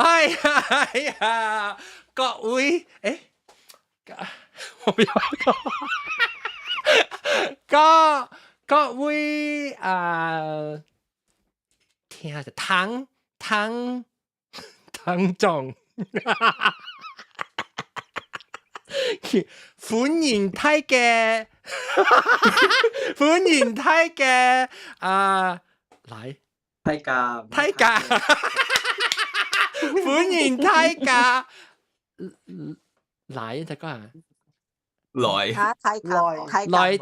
哎呀哎呀，各位，我不要講，各位啊，聽下唐唐唐總。歡迎大家，歡迎大家啊！來，大家，大家，歡迎大家來，這個啊，來，來來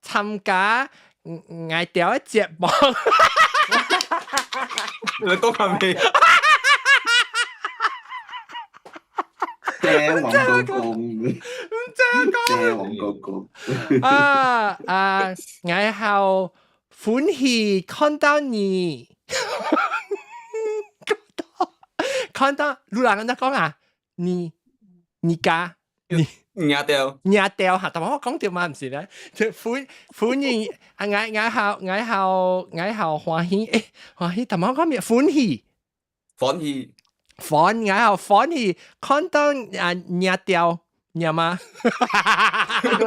參加𠊎條的節目。你講緊咩？謝黃公公，唔知講，謝黃公公。啊啊！𠊎好歡喜看到你，看到看到，滷人按怎講啊？你家你贏掉，贏掉嚇，但我講著嘛，毋是咧？就歡迎啊！𠊎好歡喜，歡喜，但我講咩？歡喜，歡喜。歡，𠊎好歡喜看到啊，贏掉，贏嗎？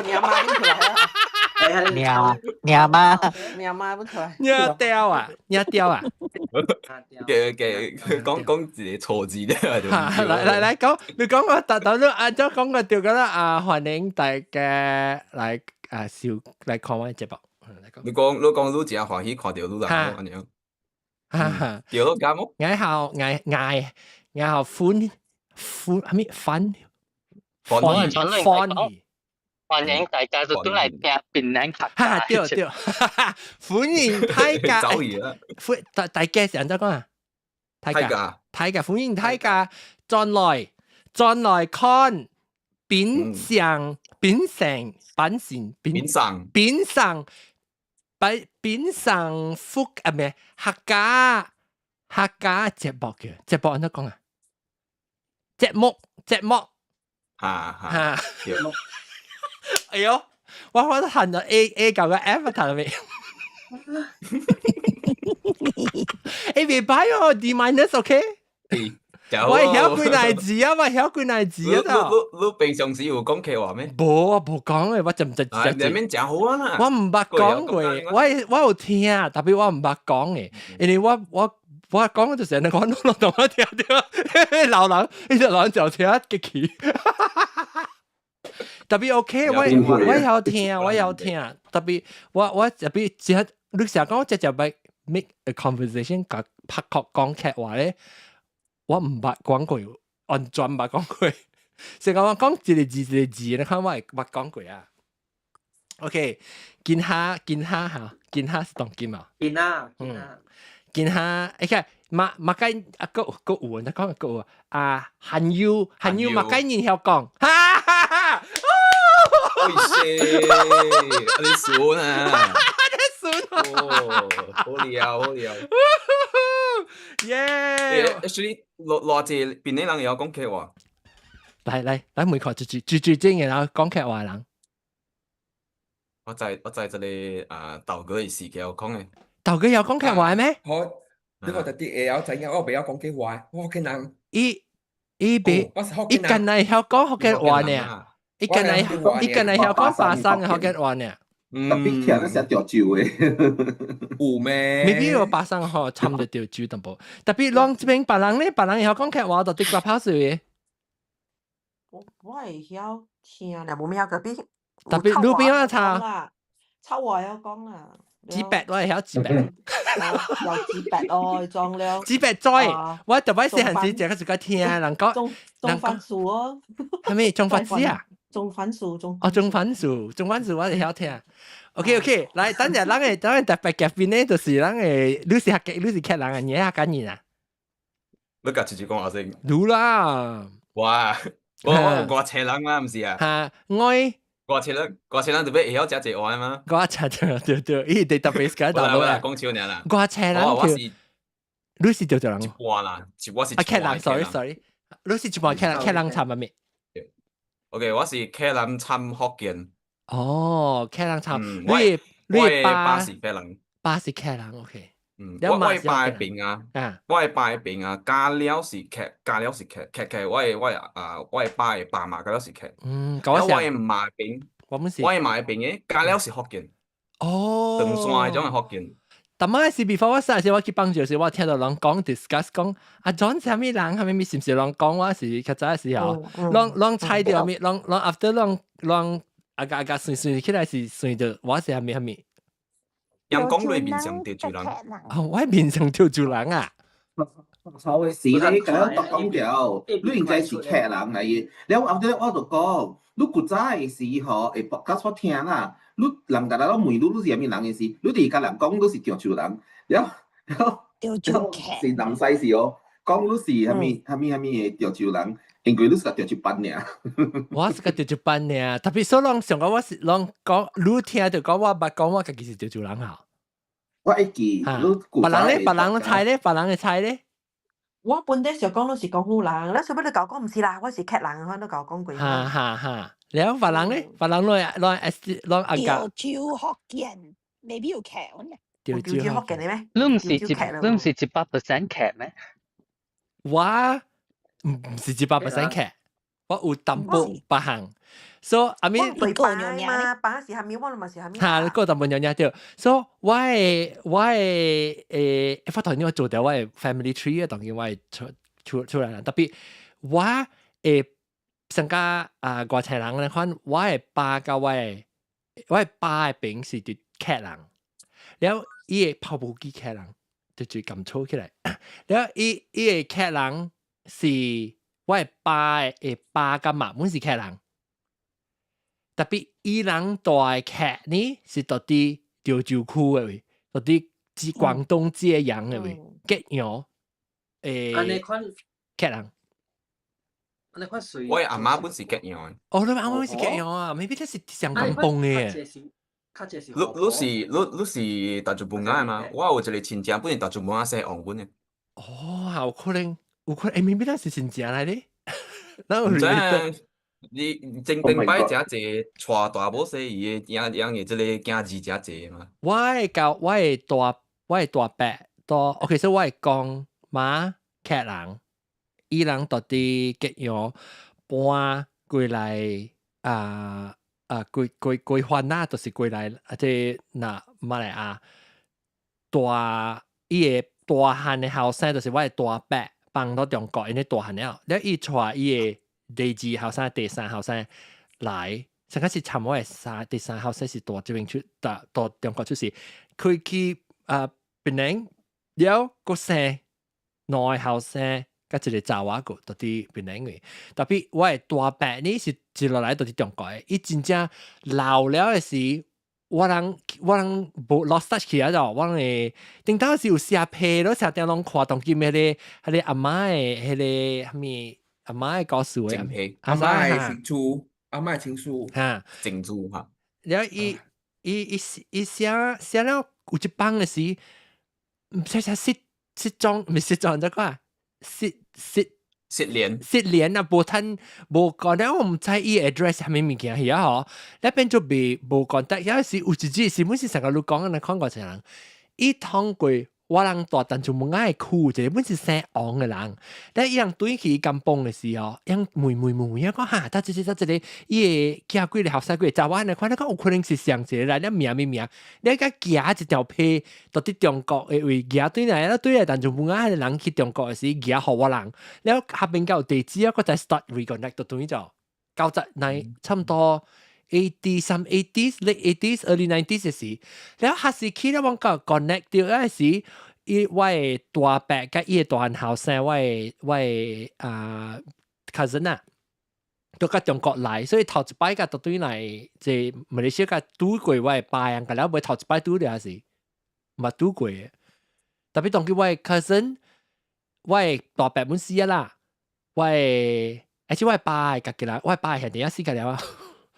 娘媽不出來啊！娘娘媽，娘媽不出來。贏掉啊！贏掉啊！嘅嘅講講一個錯字咧，來來來講，你講個特頭都按照講個對個啦啊！歡迎大家來啊，收來看我節目。你講你真歡喜看著你人按樣。對咯，啱冇？𠊎好𠊎𠊎𠊎好歡歡係咪歡歡歡喜。歡迎大家都來聽檳榔客家。哈，對對，歡迎大家。走去啦。歡大家是按怎講啊？大家，大家歡迎大家轉來轉來看檳城檳城檳城檳城檳城檳檳城福啊咩客家節目嘅節目按怎講啊？節目節目。哈哈。哎喲，我彈咗 A 九個 F 彈咗未？袂歹哦，D minus OK。我會曉幾耐字啊，我曉幾耐字啊。你平常時有講客話咩？無啊，無講嘅，我就毋知。你免講好啊。我毋捌講過，我有聽，但係我毋捌講嘅，因為我講就成日講攏同我聽著，老人，伊個老人就聽激氣。特別 OK，我有聽，我有聽。特別我特別只你成日講我直接欲 make a conversation，共拍確講客話咧，我毋捌講過，完全毋捌講過。成日我講一個字一個字，你看我會捌講過啊。OK，今下今下嚇，今下是當今啊。今仔今仔。今下，哎個馬馬該啊個個有，你講個有啊，韓語韓語馬該人曉講，哈哈哈。哎西，你損啊！你損哦，好料好料。耶！Actually，偌偌濟檳榔人會曉講客話。來來來，每看最最最正嘅人講客話人。我知這個啊，豆哥的時間有講的。豆哥有講客話咩？我呢個特啲會曉知影，我袂曉講客話，我福建人。伊伊別，伊近來曉講福建話呢。伊近來曉講巴生嘅福建話呢。特別聽得成潮州的。有咩？maybe 有巴生吼參著潮州淡薄。特別攏這邊別人咧，別人會曉講客話，就佇 Clubhouse 嘅。我會曉聽，若無咩特別。特別路邊啊，查。臭話曉講啦。紙白我會曉紙白。有紙白哦，裝了。紙白在，我特別細漢時就個一個聽人講。種番薯哦。係咪種番薯啊？種番薯，種。哦，種番薯，種番薯我會曉聽。OK OK，來等陣，咱個特別嘉賓呢，就是咱個你是客家，你是客人啊，你係客家人啊？你家直接講阿聲。你啦。哇！我外車人嘛，毋是啊？哈，我。外車人，外車人特別會曉食這話嗎？我食對對對，伊佇特別解大佬啦。講笑爾啦。外車人，我是，你是潮州人。一半啦，我是。啊，客人，sorry sorry，你是一半客人，客人參乜物？OK，我是客人參福建。哦，客人參，你你爸是客人，爸是客人，OK。嗯，我的爸的邊啊，我的爸的邊啊，加了是客，加了是客，客客，我的爸的爸媽加了是客。我我的媽邊，我們是我的媽的邊嘅，加了是福建。長山迄種的福建。但係是 before 我細時我去幫助時，我聽到人講 discuss 講阿 John 啥物人，啥物物是毋是人講我是較早的時候，攏猜著物，攏 after 攏攏阿個阿個算算起來是算著我是啥物啥物。人講你面上潮州人。哦，我面上潮州人啊！錯嘅事咧，咁樣讀講掉，你應該是客人來嘅。了後底我就講，你古早的時候會 podcast 我聽啦，你人逐日攏問你你是啥物人的時，你直共人講你是潮州人，了了了是南西時哦，講你是啥物啥物啥物的潮州人，因為你是個潮州班爾。我是個潮州班爾，特別所攏上講我是攏講，你聽就講我捌講我家己是潮州人哈。我會記，你別人咧，別人猜咧，別人的猜咧。我本底想講你是廣府人，你後尾你共我講毋是啦，我是客人，我都共我講過。哈哈哈！了別人咧，別人攏攏 S 攏阿潮州福建，maybe 有客呢。潮州福建的咩？你毋是100% 客咩？我毋是100% 客，我有淡薄別項。所以阿咪對爸嘛，爸是蝦米，我嘛是蝦米。哈，你個淡薄娘娘對。所以我的發頭先我做掉我的 family tree 啊，當然我會出出出來啦。特別我會上加啊外菜人來看，我的爸佮我的爸的邊是佇客人，了伊的跑步機客人就最感觸起來。了伊的客人是我的爸的爸佮媽，阮是客人。特別伊人蹛的客呢，是佇佇潮州區的位，佇佇廣東揭陽的位，揭陽誒客人。按呢款隨。我阿媽本是揭陽的。哦，你阿媽是揭陽啊？maybe 這是上甘榜的。較濟是。你是大洲本仔的嗎？我有一個親戚本是大洲本仔姓王本的。哦，有可能，有可能，maybe 咱是親戚來的。毋知影。你前頂擺誠濟娶大某生伊的養養的這個囝兒誠濟嘛？我的大伯大，OK，所以我的公媽客人，伊人佇佇揭陽搬過來啊啊，過過過番啊，就是過來啊，這那馬來亞大伊的大漢的後生，就是我的大伯放到中國，因為大漢了，了伊帶伊的第二後生、第三後生來，上開始參我的第三後生是大這邊出，到到中國出世，佢去啊檳城了，閣生兩個後生，佮一個查某個佇佇檳城嘅。特別我的大伯呢是一落來佇佇中國的，伊真正老了的時，我人無 lost touch 起來咗，我人會頂當時有寫批咯，成日攏看當今彼個阿媽的彼個啥物阿媽的故事的，阿媽的情書，阿媽的情書，哈，情書哈。了伊伊伊寫寫了有一幫的時，毋知啥失失蹤，毋是失蹤，怎講失失失聯失聯啊，無趁無講了，我毋知伊 address 啥物物件遐吼，咧變做袂無 contact，有時有一日是本是成個你講的，看過一個人，伊通過我人蹛陳樹門仔的區，一個本是姓王的人，咧伊人轉去甘榜的時候，伊問問問問，講哈，這這這這個伊的囝幾個後生幾個查某呢？看你講有可能是上一個來，你名物名，你甲寄一條批佇佇中國的位寄轉來，了轉來陳樹門仔彼個人去中國的時，寄予我人，了下邊有地址啊，閣再 start reconnect 就轉咗，九十內差不多。80 some 80s late 80s early 90s 的時，了下時去了我個 connect 到嗰時，伊我的大伯佮伊的大漢後生，我的啊 cousin 啊，都佮中國來，所以頭一擺佮對來，這馬來西亞拄過我的爸樣，佮了尾頭一擺拄了是，嘛拄過的。特別當佢我的 cousin，我的大伯本死啊啦，我的而且我的爸家己人，我的爸兄弟也死個了啊。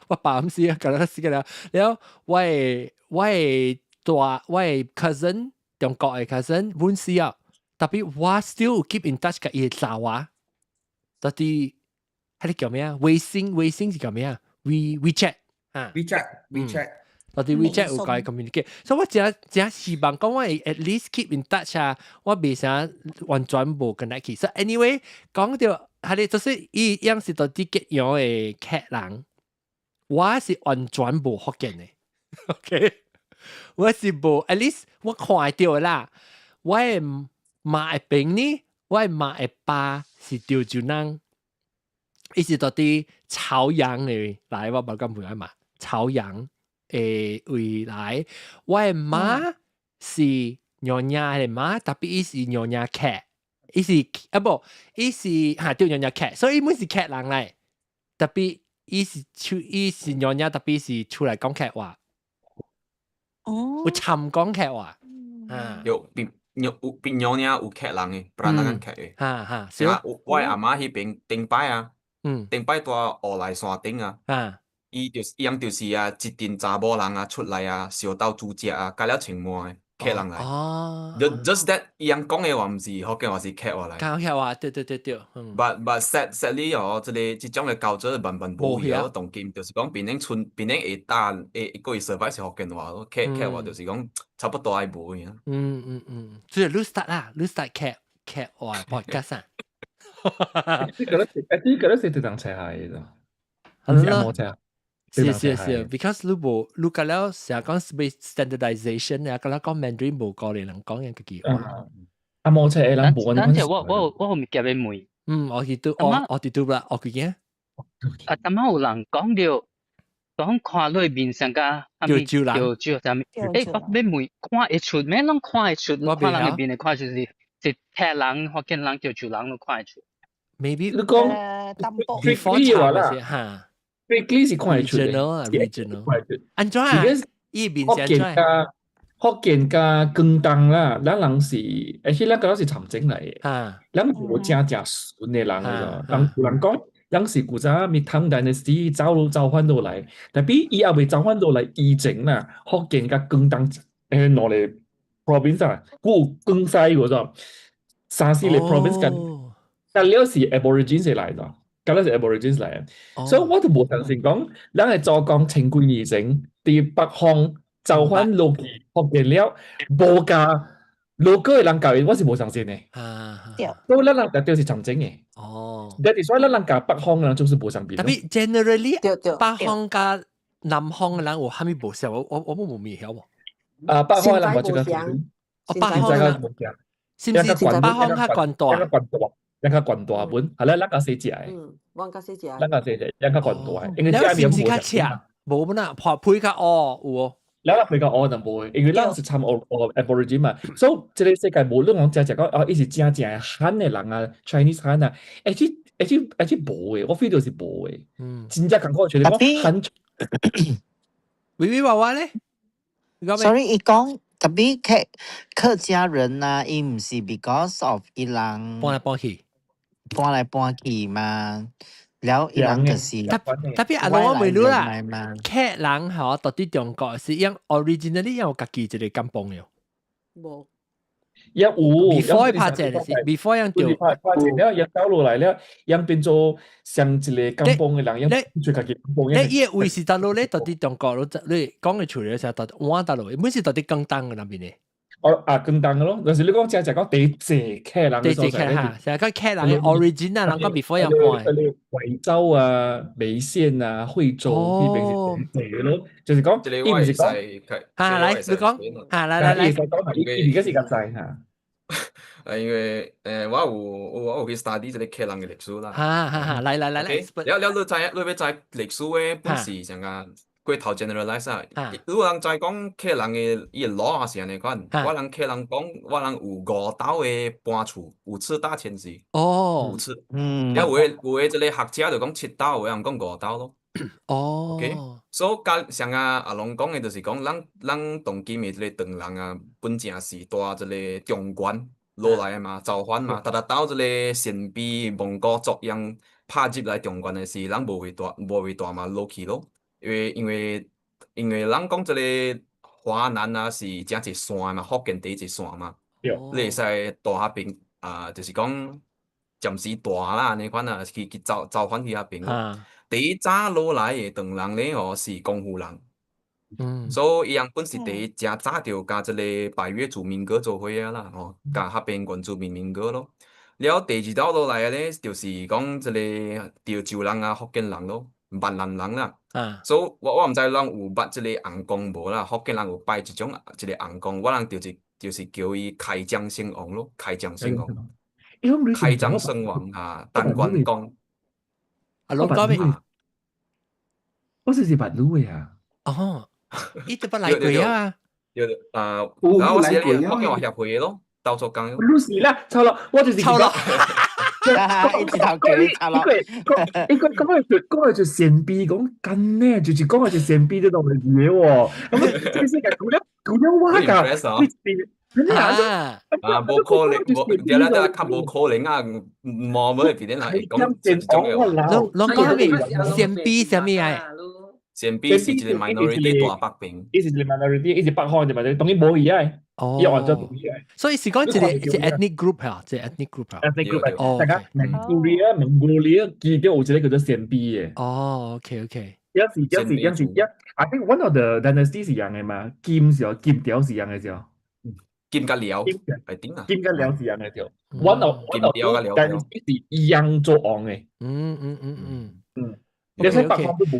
我爸毋死啊，共咱死個了。了，我的 cousin 中國的 cousin 本死啊，特別我 still keep in touch 佮伊的查某，到底彼個叫咩啊？微信微信是叫咩啊？We WeChat 啊，WeChat WeChat。到底 WeChat 有共 communicate，所以我誠誠希望講我會 at least keep in touch 啊，我袂啥完全無 connect 去。所以 anyway 講到係你就是伊樣是到底結樣的客人，我是完全無福建的，OK，我是無 at least 我看到啦，我的媽的邊呢，我的媽的爸是潮州人，伊是到底潮陽的來，我無講袂嘛，潮陽的位來，我的媽是娘惹的媽，tapi 伊是娘惹客，伊是啊無，伊是哈對娘惹客，所以伊本是客人來，tapi 伊是出伊是娘惹，tapi 是出來講客話，有參講客話，啊，有變有變娘惹有客人的，不然咱客的。哈哈，是啊，我阿媽彼邊頂擺啊，頂擺住烏來山頂啊，伊就是伊樣就是啊，一陣查某人啊出來啊，燒豆煮食啊，加了穿滿的客人來。Just that 伊樣講的話毋是福建話，是客話來。講客話，對對對對。 But sadly 哦，這個這種的culture 慢慢無去啊。當今就是講變成村，變成會打會會 survive 是福建話咯，客客話就是講差不多愛無去啊。嗯嗯嗯，所以你 start 啦，你 start 客客話 podcast 啊。你覺得你覺得是對當切下嘅啫？唔是阿摩切。是是是，because 你無你覺了成日講 standardization 啊，覺了講 Mandarin 無個人講嘅家己話。阿摩切嘅人無。等陣我有物件欲問。嗯，我記得我記得啦，我記得。啊，淡仔有人講著，講看你面上甲啥物潮州啥物？欸，我欲問，看會出咩？攏看會出，看人的面會看出是是客人、福建人、潮州人攏看會出。 Maybe 你講 before 話啦，嚇。 Strictly 是看會出的。 Regional 啊，regional。按怎啊？伊面福建佮福建佮廣東啦，咱人是，而且咱個是參政來的，咱無誠正純的人來，人有人講，咱是古早咪唐代的時走走翻落來，tapi 伊猶未走翻落來以前啦，福建佮廣東兩個 province 啊，有廣西嗰種，三四個 province 佮，但了是 Aborigines 來的。敢若是 Aborigines 來的，所以我就無相信講，咱的祖公千幾年前佇北方走翻落去福建了，無共落過的人教伊，我是無相信的。所以咱人絕對是參政的。但是所以咱人共北方的人就是無相比。 Tapi generally 北方佮南方的人有啥物無相？我無物曉無。啊，北方的人無這個。哦，北方的人是毋是北方較懸大？較懸大。咱較懸大本，係咧，咱較細隻的。嗯，阮較細隻。咱較細隻，咱較懸大，因為這是毋是較赤？無本啊，破皮較烏有無？咱個皮較烏就無，因為咱是參學 Aborigine 嘛，所以這個世界無論講誠正講哦，伊是誠正漢的人啊，Chinese 漢啊，而且而且而且無的，我 feel 到是無的。真正艱苦，就是講漢。微微娃娃咧？Sorry，伊講 tapi 客客家人啊，伊毋是 because of 伊人搬來搬去。搬來搬去嘛，了伊人就是 Tapi 阿龍我問你啦，客人吼到底中國是用 originally 有家己一個甘榜喲？無，也有 before 拍這是 before 樣對，拍拍這了，樣走落來了，樣變做像一個甘榜的人，樣做家己甘榜。你伊個位是佗落咧？到底中國你講的出來是到換佗落？本是到底廣東的那邊的？哦啊，廣東的咯，但是你講誠正講第濟客人第濟客哈，成日講客人 origin 啊，人講 before 樣搬。惠州啊、梅縣啊、惠州彼邊是第濟咯，就是講，伊毋是講，哈來，你講，哈來來來，伊而家是較知哈。啊，因為我有去 study 這個客人的歷史啦。哈哈哈，來來來來，了了，你知你欲知歷史的本是啥個？過頭 generalize 啊！如果人知講客人的伊的路也是按呢款，我人客人講，我人有五道的搬厝，五次大遷徙。五次。了有的這個學者就講七道，有的人講五道咯。OK，所以佮像啊阿龍講的，就是講咱咱當今的這個唐人啊，本正是蹛這個中原落來的嘛，造反嘛，逐逐到這個鮮卑蒙古族樣拍入來中原的時，咱無位蹛無位蹛嘛落去咯。因為咱講這個華南啊是誠濟山嘛，福建第一濟山嘛，你會使蹛彼邊啊，就是講暫時蹛啦，按呢款啊，去走走返去彼邊。第一早落來的唐人咧吼是廣府人，所以伊人本是第誠早就佮這个百越族民歌做伙啊啦，吼，佮彼邊原住民民歌咯。了第二道落來的咧，就是講這个潮州人啊、福建人咯、閩南人啦。所以我毋知咱有捌這个尪公無啦，福建人有拜一種一个尪公，我人就是叫伊開漳聖王咯，開漳聖王，開漳聖王啊，陳元公。啊，攏講咩？我是捌你的啊。哦，伊都捌來過啊。對對啊，然後我是福建話協會的咯，到處講。你是啦，錯咯，我就是錯咯。一頭叫你錯咯。伊個講個就講個就先輩講幹呢，就是講個就先輩這種嘅嘢喎。咁這個世界姑娘姑娘我㗎，你啊啊，無可能，無對啦對啦，較無可能啊，無無會變人會講這種嘅話。攏攏講咩？先輩啥物啊？先輩是一個 minority 大北邊，伊是一個 minority，伊是北方的 minority，當然無伊啊。哦，伊按照獨立。所以是講一個一個 ethnic group 啊，一個 ethnic group 啊。 ethnic group 哦，大家 Manchuria、Mongolia 記得有一個叫做鮮卑的。哦，OK OK。有時有時有時一，I think one of the dynasty 是樣的嘛，金時金朝是樣的時候。金佮遼係點啊？金佮遼是樣的時候。One of dynasty 是一樣做王的。你睇北方都無，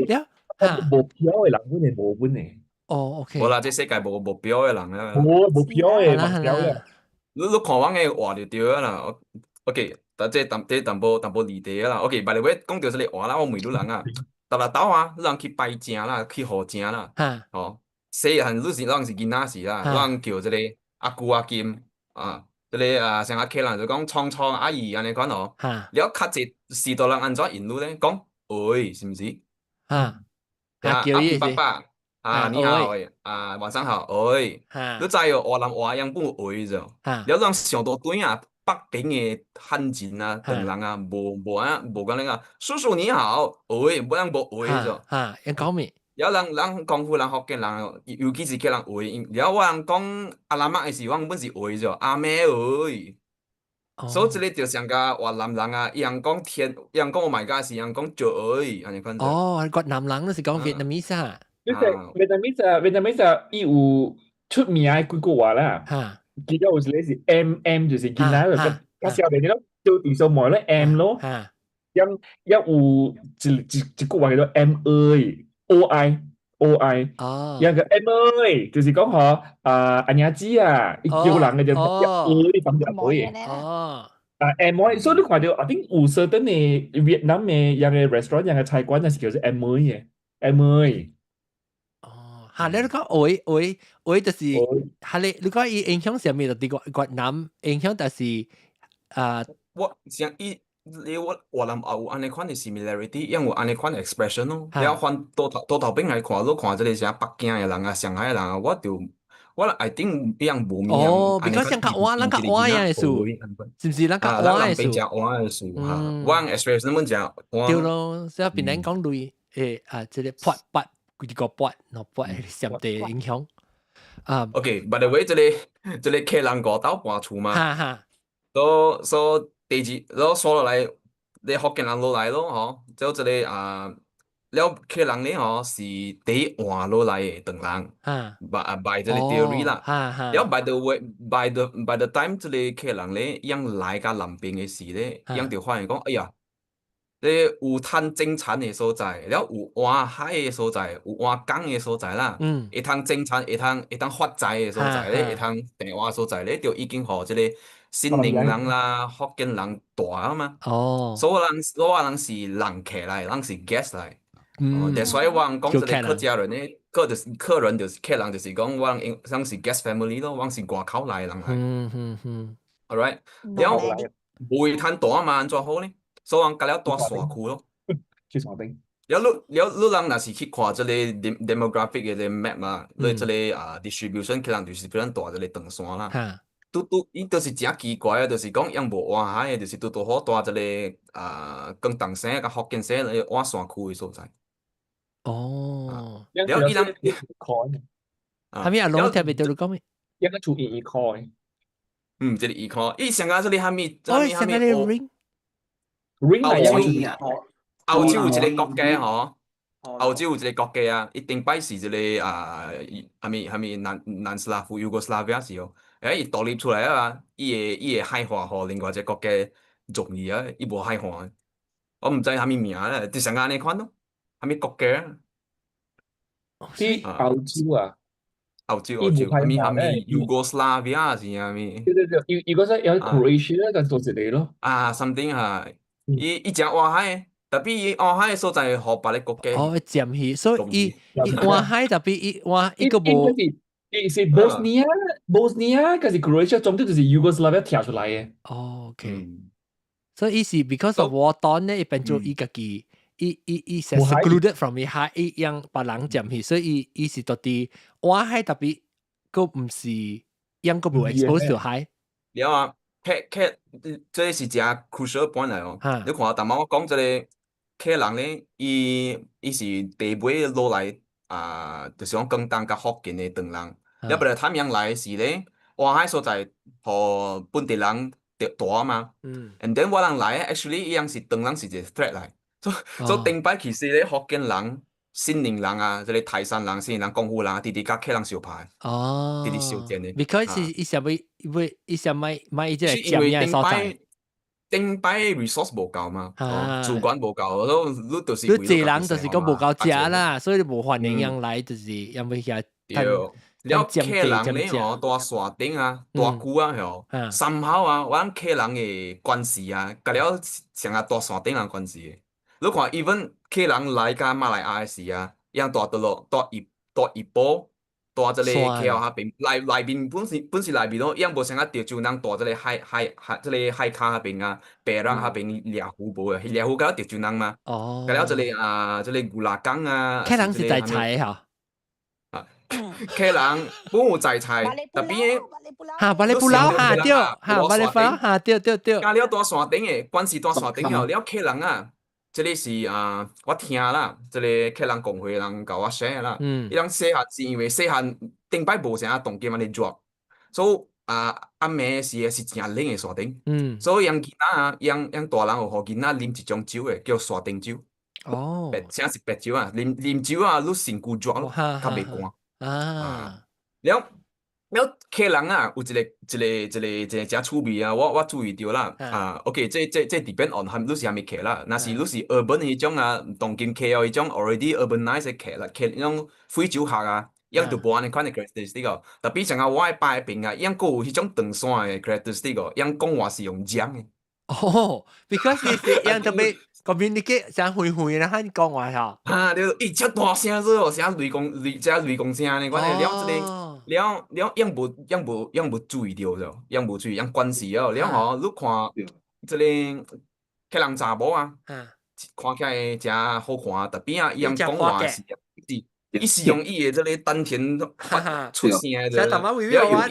無票的人本嚟無本的。哦，OK。無啦，這世界無無票的人啦。無無票的，無票的。你看阮的話就對啦。OK，但這淡這淡薄淡薄離題啦。OK，by the way，講到這个話啦，我問你人啊，逐日斗啊，你人去拜正啦，去賀正啦。吼，細漢你是咱是囡仔時啦，咱叫這个阿姑阿金啊，這个啊，像阿客人就講聰聰阿姨按呢款哦。了較濟序大人按怎應你咧？講喂，是毋是？啊，阿爸爸。啊，你好，啊，晚上好，喂，你知哦，越南話樣本有喂者，了咱上多對啊，北邊的漢人啊、唐人啊，無無啊，無講那個叔叔你好，喂，無人無喂者。哈，𪜶講咩？了人人廣府人、福建人，尤其是客人喂，了我人講 alamak 的時，我本是喂者，阿妹喂。所以這个就像個越南人啊，伊人講天，伊人講 Oh my God 是，伊人講 trời 按呢款。哦，越南人就是講 Vietnamese 啊。你說 Vietnamese 啊，Vietnamese 啊，伊有出名的幾句話啦。其中有一個是 em em，就是囡仔就較少年咯，做地數無咧 em 咯。也也有一句話叫做 em ơi O I O I。一個 em ơi，就是講嗬，啊阿娘子啊，伊叫人嘅就 ơi 咁就可以。啊 em ơi，所以你看到 I think 有 certain 的越南的一個 restaurant 一個菜館，就是叫做 em ơi 的 em ơi。嚇！你講會會會就是嚇你，你講伊影響啥物？就佇越南影響，就是啊，我想伊你我越南也有按呢款的 similarity，因有按呢款的 expression 咯。你要換倒頭倒頭邊來看，你看這個啥北京的人啊、上海的人啊，我就我 I think 伊樣無物哦，比較像較倚，咱較倚的事，是毋是？咱較倚的事。咱比較倚的事哈，我 expression 本誠倚。對咯，所以變咱講類啊，這個潑八。一個撥，喏撥上帝影響。啊，OK，by the way，這個客人五斗搬厝嘛，所所第二，然後刷落來，你福建人落來咯，吼，就這個啊，了客人咧吼是第一換落來的唐人，by 這個 theory 啦，了 by the way，by the time 這個客人咧，𪜶來到南邊的時咧，𪜶就發現講，哎呀，你有通種田的所在，了有倚海的所在，有倚港的所在啦，會通種田，會通發財的所在咧，會通生活所在咧，就已經予這個新寧人啦、福建人蹛啊嘛。所以我人是人客來，人是 guest 來。所以我人講這個客家人咧，客就是客人，就是客人，就是講我人咱是 guest family 咯，我是外口來的人來。All right，了無會通蹛嘛，按怎好咧？所以人甲了蹛山區咯。去山頂。了你了你人若是去看這个 demographic 的 map 嘛，你這个啊 distribution 可能就是比咱蹛這个長山啦。拄拄伊就是誠奇怪啊，就是講𪜶無倚海的，就是拄拄好蹛這个啊廣東省佮福建省咧倚山區的所在。了伊人啥物啊？攏聽袂著你講咩？一個厝圓圓箍。嗯，這個圓箍，伊上個這個啥物？哦，上個 ring。 ring 澳洲，澳洲有一個國家吼，歐洲有一個國家啊，伊頂擺是一個啊，啥物啥物南南斯拉夫、尤哥斯拉維亞時哦，伊獨立出來啊，伊的海岸予另外一個國家容易啊，伊無海岸，我毋知啥物名啦，就像按呢款咯，啥物國家啊？去歐洲啊？歐洲歐洲，啥物啥物尤哥斯拉維亞是啥物？對對對，如果說有 Croatia 個做一個咯。啊，something 哈，伊誠倚海。特別伊沿海的所在，予別个國家。哦，佔去，所以伊伊沿海特別伊沿伊個無。伊是 Bosnia，Bosnia，還是 Croatia，總之就是 Yugoslavia 跳出來的。哦，OK。所以伊是 because of 禍端咧，伊變做伊家己，伊是 secluded from 伊海，伊讓別人佔去，所以伊伊是到底沿海特別，閣毋是，樣閣無 expose 到海。了啊，客客，這是誠 crucial point 來哦。你看，逐擺我講這个客人咧，伊是第尾落來啊，就是講廣東佮福建的唐人。了不來坦陽來時咧，沿海所在予本地人著蹛嘛。And then 我人來，actually 伊樣是唐人是一個 threat 來。所以頂擺其實咧，福建人、新寧人啊，這个台山人、新寧人、廣府人，直直佮客人相拍。直直相戰的。 Because 伊想欲欲伊想欲欲這個佔領所在。頂擺 resource 無夠嘛，資源無夠，所以你就是你濟人就是講無夠食啦，所以你無歡迎人來，就是因為遐。對，了客人咧吼，蹛山頂啊，蹛久啊吼，三口啊，阮客人的關係啊，佮了成日蹛山頂人關係。你看，even 客人來佮馬來亞的時啊，𪜶蹛佗落，蹛怡保，蹛這个 KL 彼邊，內面本是內面咯，𪜶無啥個潮州人蹛這个海這个海跤彼邊啊，白人彼邊獵湖無的，獵湖佮潮州人嘛。佮了這个啊，這个牛欄港啊。客人是在菜吼。啊，客人本有在菜，特別哈，巴里布勞哈對，哈巴里布勞哈對對對。佮了蹛山頂的，關係蹛山頂哦，了客人啊。這个是啊，我聽啦，這个客人講話人共我 share 啦。伊人細漢是因為細漢頂擺無啥當今按呢熱，所以啊暗暝時是誠冷的山頂。所以𪜶囡仔啊，𪜶大人有予囡仔啉一種酒的，叫山頂酒。白，啥是白酒啊？啉酒啊，你身軀熱咯，較袂寒。了了，客人啊，有一個誠趣味啊，我注意著啦。啊，OK，這 depend on 含你是啥物客啦。若是你是 urban 彼種啊，當今 KL 彼種 already urbanized 的客啦，客彼種非洲客啊，𪜶就無按呢款的 characteristic 哦。特別像啊，我的爸彼邊啊，𪜶閣有彼種唐山的 characteristic 哦，𪜶講話是用講的。哦，because 是𪜶特別 communicate 像遠遠的漢講話吼。啊，對，伊遮大聲做哦，啥雷公雷，遮雷公聲呢？阮的了這个。了了，𪜶無注意著，𪜶無注意，𪜶關係哦。了吼，你看這个客人查某啊，看起來誠好看，特別啊，伊樣講話是，伊是用伊的這个丹田發出聲的。了了了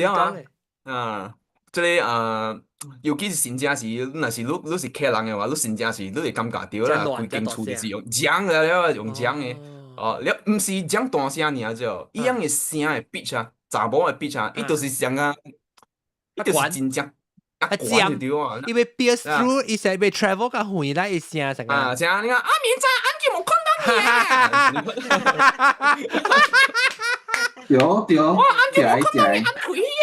了啊！啊，這个啊，尤其是真正是，若是你是客人的話，你真正是你會感覺著啦，規間厝就是用講的了，用講的。哦，了毋是講大聲爾隻，伊樣的聲的 pitch 啊，查某的 pitch 啊，伊就是像啊，伊就是真正啊尖，對啊，伊欲 pierce through，伊是欲 travel 較遠來伊聲成啊，像你講阿明仔，按叫無看到你啊，對對，我按叫無看到你按開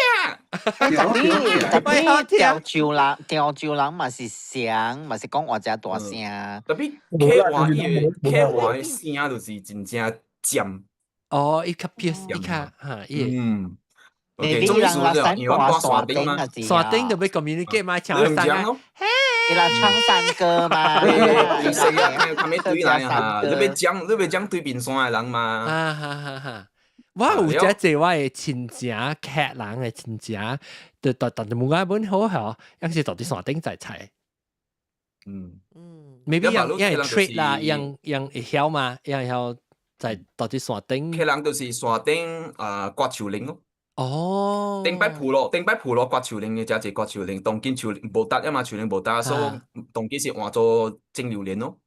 啊，特別潮州人，潮州人嘛是聲，嘛是講話誠大聲。特別客話伊的客話的聲就是真正尖。哦，伊較 pierce，伊較哈，伊。你人來山蹛山頂嘛，山頂就欲 communicate 嘛，唱山歌，伊拉唱山歌嘛，對啊，他們對來哈，你欲講對面山的人嘛。啊哈哈哈！我有隻濟我的親戚，客人的親戚，就特特冇解本好嗬，有時蹛佇山頂在菜。Maybe 樣樣 trade 啦，樣樣會曉嘛，樣曉在蹛佇山頂。客人就是山頂啊，割樹林咯。哦，頂擺埔羅割樹林的，誠濟割樹林，當今樹林無值啊嘛，樹林無值，所以當今是換做種榴蓮咯。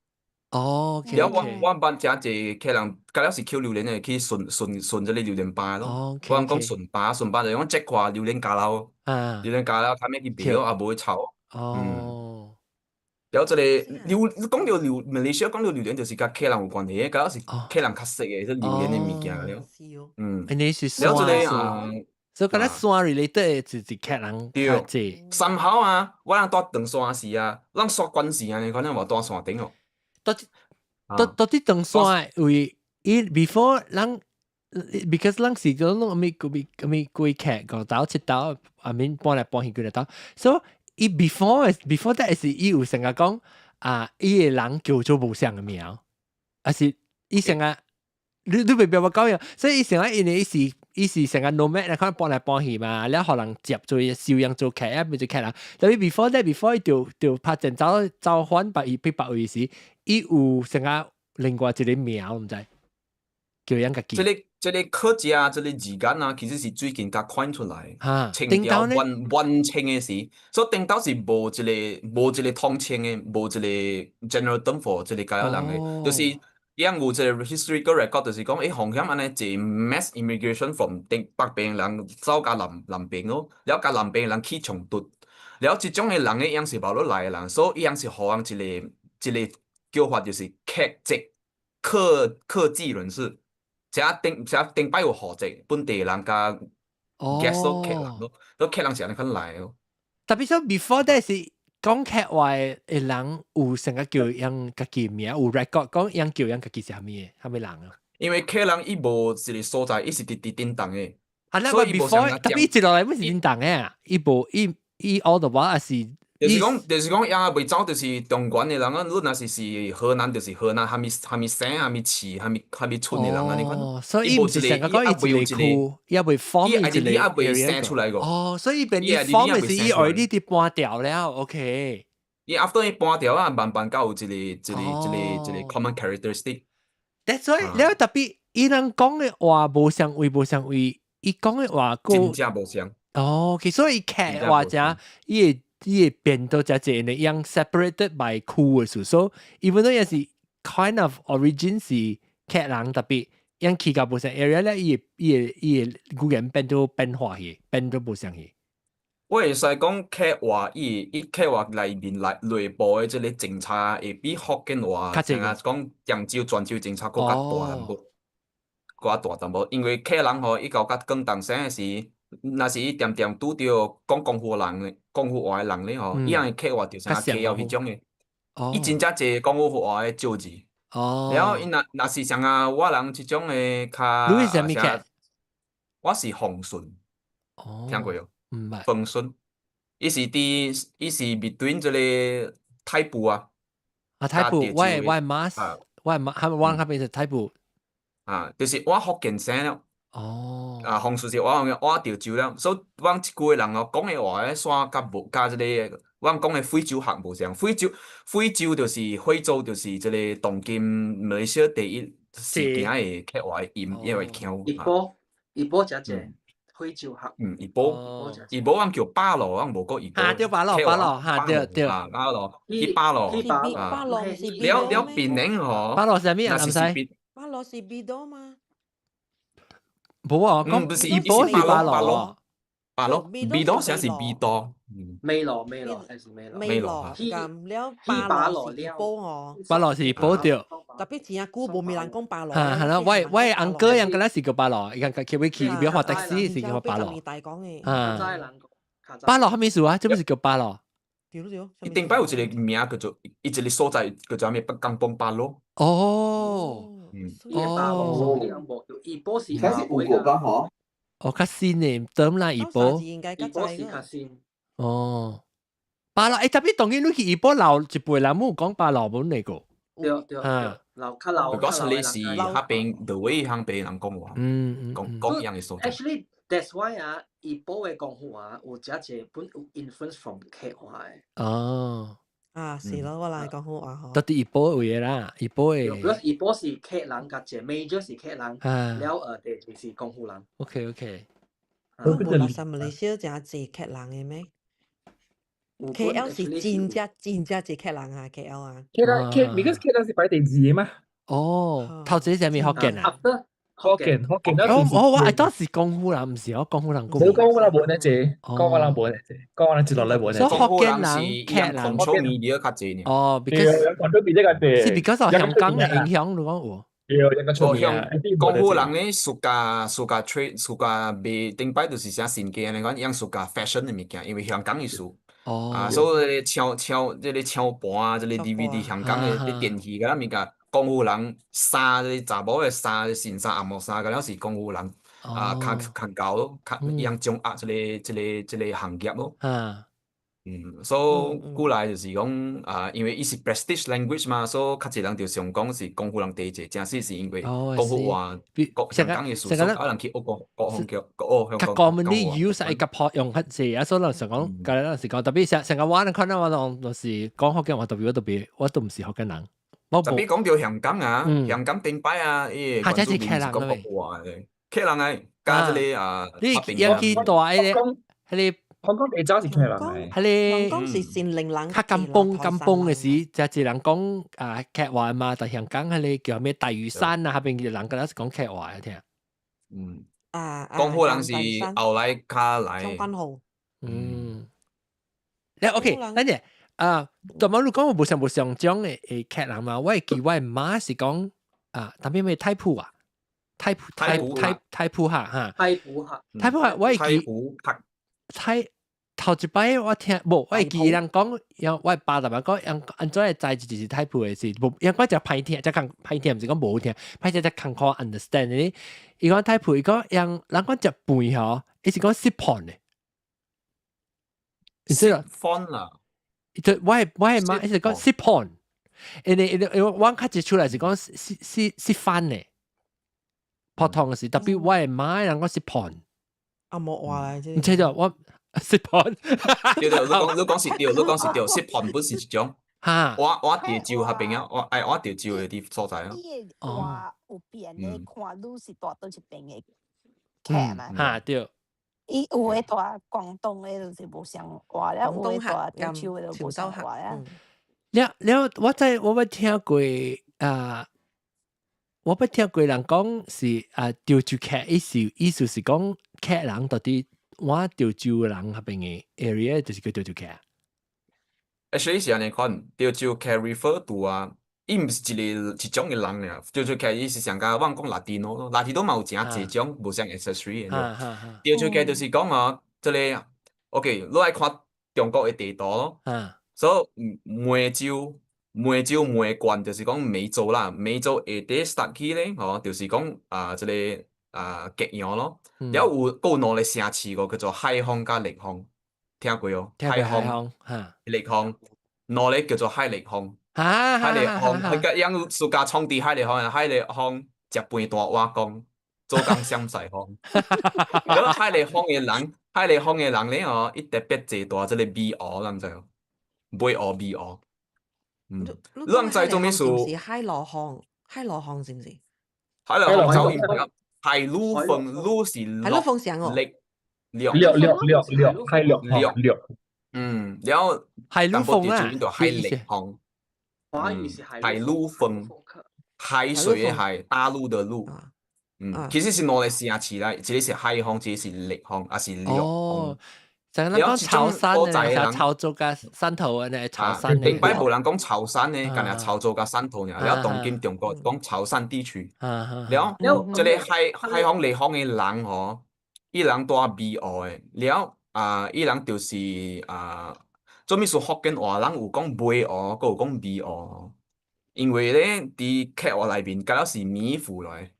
了我捌誠濟客人，佮了是抾榴蓮的去順順順這个榴蓮芭咯。我人講順芭順芭就講這塊榴蓮膠了，榴蓮膠了，較尾去賣咯，也無會臭。了這個榴講到榴，馬來西亞講到榴蓮就是佮客人有關係的，佮是客人較識的，這榴蓮的物件了。嗯，你是了這個啊，所以佮咱山 related 的就是客人較濟。三好啊，我人蹛長山時啊，咱煞關時啊，可能無蹛山頂哦。到底長山為伊 before 咱，because 咱是講攏咪咪咪幾客五島七島，I mean 搬來搬去幾個島，所以伊 before that 是伊有成日講啊，伊个人叫做無相的名，還是伊成日你袂明我講樣，所以伊成日因為伊是成日 nomad 來看搬來搬去嘛，了予人接做收養做客啊，變做客人。特別 before that before 伊就拍戰走走反別伊去別位時，伊有成日另外一個名，毋知叫樣家己。這個客家這個字眼啊，其實是最近才看出來。清朝完完清的時，所以頂頭是無一個統稱的，無一個 general term for 這個家人的，就是伊樣有一個 historical record，就是講紅險按呢一 mass immigration from 頂北邊人走到南邊咯，了佮南邊人起衝突，了這種的人的樣是無落來的人，所以伊樣是予人一個叫法，就是客籍客籍人士。這頂擺有戶籍本地人佮 guest 客人咯，都客人是按呢款來咯。特別說 before that 是講客話的人有成個叫樣家己名，有 record 講樣叫樣家己是啥物的，啥物人啊？因為客人伊無一個所在，伊是佇叮當的。啊，那個 before 特別一落來不是叮當的啊，伊無伊伊 all the while 是。就是講，伊也袂走，就是中原的人啊。你若是河南，就是河南，啥物啥物省、啥物市、啥物村的人啊，你看。哦，所以伊毋是成個講伊一個區，伊也袂 form 一個伊也袂生出來個。哦，所以變伊 form 的是伊 already 佇搬掉了，OK。伊 after 伊搬掉啊，慢慢到有一個 common characteristic。 That's why，了特別伊人講的話無相位，無相位，伊講的話個真正無相。哦，OK，所以客話者伊會變到遮濟呢，樣 separated by 區的數，所以 even though 也是 kind of origin 是客人特別，樣去到無相 area 咧，伊會語言變到變化去，變到無相去。我會使講客話，伊客話內面內內部的這個政策會比福建話，像啊講漳州、泉州政策閣較大淡薄，閣較大淡薄。因為客人吼，伊到較廣東省的時，若是伊恬恬拄著講廣府人的、廣府話的人咧吼，伊樣的客話就是客曉彼種的，伊真正濟廣府話的借字。然後伊若是像啊，我人這種的較，你是啥物客？我是豐順，聽過無？毋捌。豐順，伊是 between 這個太埔啊。啊，太埔，我的媽，我的媽，他們我那邊是太埔。啊，就是我福建省了。啊，豐順是我潮州了，所以阮這句人哦，講的話咧，煞較無佮這個，阮講的惠州客無相。惠州就是惠州，就是這個當今馬來西亞第一時行的客話音，因為腔。怡保誠濟惠州客。嗯，怡保阮叫巴羅，阮無講怡保。哈，對巴羅，巴羅，哈，對對。巴羅，去巴羅。巴羅是了了檳城吼。巴羅是啥物啊？毋知。巴羅是 Bidor 嗎？無啊，講怡保是巴羅。巴羅，Bidor 寫是 Bidor。美羅美羅還是美羅？美羅。咁了巴羅是怡保哦。巴羅是怡保對。特別前啊久無咪人講巴羅。嚇係啦，我翁哥樣敢若是叫巴羅，伊講佢去去表學的士是叫巴羅。啊。巴羅啥物意思啊？這不是叫巴羅？對對。伊頂擺有一個名叫做，伊一個所在叫做啥物？北江崩巴羅。哦。哦。怡保是。開始有過講吼。哦，較新的，等啦怡保。怡保是較新。哦，巴羅，特別當今你去怡保老一輩人冇講巴羅本嚟個。對對對，老較老。如果是你是那邊的位向別人講話，講講樣的所在。 Actually, that's why 啊，怡保的廣府話有誠濟本有 influence from 客話的。哦。啊，是咯，我來廣府話吼。到底怡保有的啦，怡保的。怡保是客人較濟，major 是客人，了第二是廣府人。 OK。無垃圾馬來西亞誠濟客人的咩？KL 是真正真正濟客人啊，KL 啊。客人客，because 客人是擺第二嘛。哦，頭一個是啥物福建啊？ After 福建福建。我我當時江湖人，毋是我江湖人。冇江湖人無呢隻，江湖人無呢隻，江湖人接落來無呢隻。所以福建人、客人 control media 較濟呢。哦，because control media 較濟。是 because 香港嘅影響，你講有？對，應該出名。江湖人咧，暑假暑假 trade 暑假賣頂擺就是啥新嘅，你講樣暑假 fashion 嘅物件，因為香港意思。哦。啊，所以唱唱這個唱盤啊，這個 DVD 香港嘅電視個物件，江湖人衫，這個查某嘅衫，新衫、紅毛衫，個了是江湖人啊，較較高咯，較樣掌握這個行業咯。嗯，所以古來就是講啊，因為伊是 prestige language 嘛，所以較濟人就想講是廣府人第一個，正是是因為廣府話國香港嘅事，所以可能去學國國方叫國香港。 commonly use 係夾破用較濟啊，所以人常講，舊陣時講，特別成成個話，你看到我當就是講福建話，特別我特別我都毋是福建人。特別講到香港啊，香港頂擺啊，伊個原住民是講國話嘅，客人啊，加這個啊，你有去大迄個，彼個。香港地渣是客人嚟，彼個香港是善靈人，較甘榜甘榜嘅時，就一人講啊客話嘛，但香港彼個叫咩大嶼山啊，彼邊嘅人敢若是講客話聽。嗯。啊，廣府人是後來較來。將軍澳。嗯。咧 OK，等陣啊，但係你講我無像無像種嘅客人嘛，我會記我媽是講啊，特別咩太埔啊，太埔太太太埔客哈。太埔客。太埔客，我會記。太頭一擺我聽，無我會記人講，因我爸逐擺講，按按怎會知就是太埔的事，無因我就歹聽，才講歹聽，毋是講無好聽，歹聽才艱苦 understand 呢。伊講太埔，伊講人人講食飯吼，伊是講食飯的。食飯啦，就我的媽伊是講食飯，因為我較一出來是講食食食飯的，普通的是，特別我的媽人講食飯。啊，冇話嚟，唔知就我食飯。對對，你講是對，你講是對，食飯本是一種。哈，我潮州彼邊啊，我哎我潮州的佇所在啊。伊的話有變的，看你是蹛佗一邊的客嘛。哈對。伊有的蹛廣東的就是無相話了，有的蹛潮州的就無相話了。了了，我知我捌聽過啊。我捌聽過人講是啊，潮州客意思是講客人到底我潮州人彼邊的 area 就是叫潮州客。 Actually 是按呢款，潮州客 refer to 啊，伊毋是一個一種的人爾，潮州客伊是上加我講 Latino 咯，Latino 嘛有誠濟種無相 ancestry 的。潮州客就是講哦，這個 OK，你愛看中國的地圖咯，所以梅州。梅州梅縣就是講梅州啦，梅州下底 start 起咧，吼，就是講啊，這個啊揭陽咯。了有閣有兩個城市個叫做海豐佮陸豐，聽過哦？海豐、陸豐，兩個叫做海陸豐。海陸豐，彼個樣暑假創佇海陸豐，海陸豐食飯大碗公，做工閃曬風。了海陸豐的人，海陸豐的人咧吼，伊特別濟蹛這個美湖，人知無？尾湖美湖。嗯，你人知做咩事？是海螺行，海螺行是毋是？海螺行走海陸豐，陸是海陸豐城哦，陸陸陸陸陸海陸陸陸，嗯，然後海陸豐啊，海陸豐，華語是海陸豐，海水的海，大陸的陸，嗯，其實是兩個城市啦，一個是海豐，一個是陸豐，還是陸豐。就係講潮汕嘅，潮州佮汕頭嘅呢，潮汕。頂擺無人講潮汕呢，干焦潮州佮汕頭爾。了當今中國講潮汕地區。了，這個海海豐陸豐的人吼，伊人蹛美湖的，了啊，伊人就是啊，做物事福建話人有講梅湖，閣有講美湖。因為咧，佇客話內面，敢若是米府來，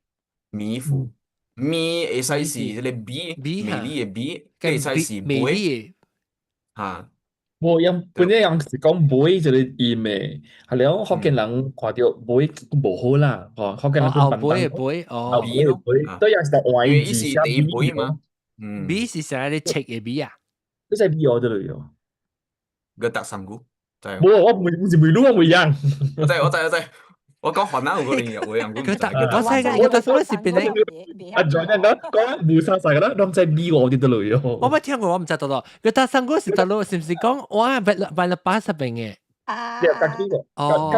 米府。美會使是這個美，美麗的美，會使是美，哈。無用本來人是講美這個音的，係了福建人看著美無好啦，吼，福建人哦，美的美，哦，美的美，對也是換伊是第一美嘛，嗯，美是啥咧？切的美啊？你知美哦，對了。個搭三句，無，我唔是梅魯，我唔樣。我知，我知，我知。我講雲南有可能有樣，佢搭我知我搭什麼是邊咧？啊，轉人講無啥啥個啦，攏知美我啲得嚟喲。我捌聽過，我毋知道咯。佢搭三個是得咯，是毋是講我係萬八十邊嘅？啊，哦，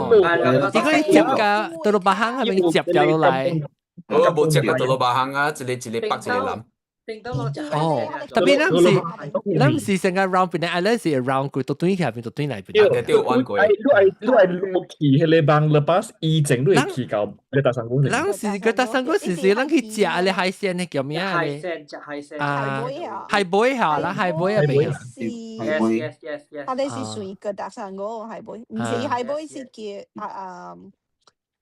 如果你接架到到八行係咪接掉落來？我無食過 Teluk Bahang 啊，一個一個北一個南。哦，特別咱毋是成個 round 檳城 island 是 round 過，都轉去邊，都轉來邊。對對，彎過。你愛落去彼个網 lepas 以前你會去到哥打生谷。咱是哥打生谷是咱去食咧海鮮的叫咩啊？海鮮，食海鮮。啊，海貝嚇啦，海貝啊，邊。 Yes. 啊，你是屬於哥打生谷海貝，毋是海貝是叫啊啊，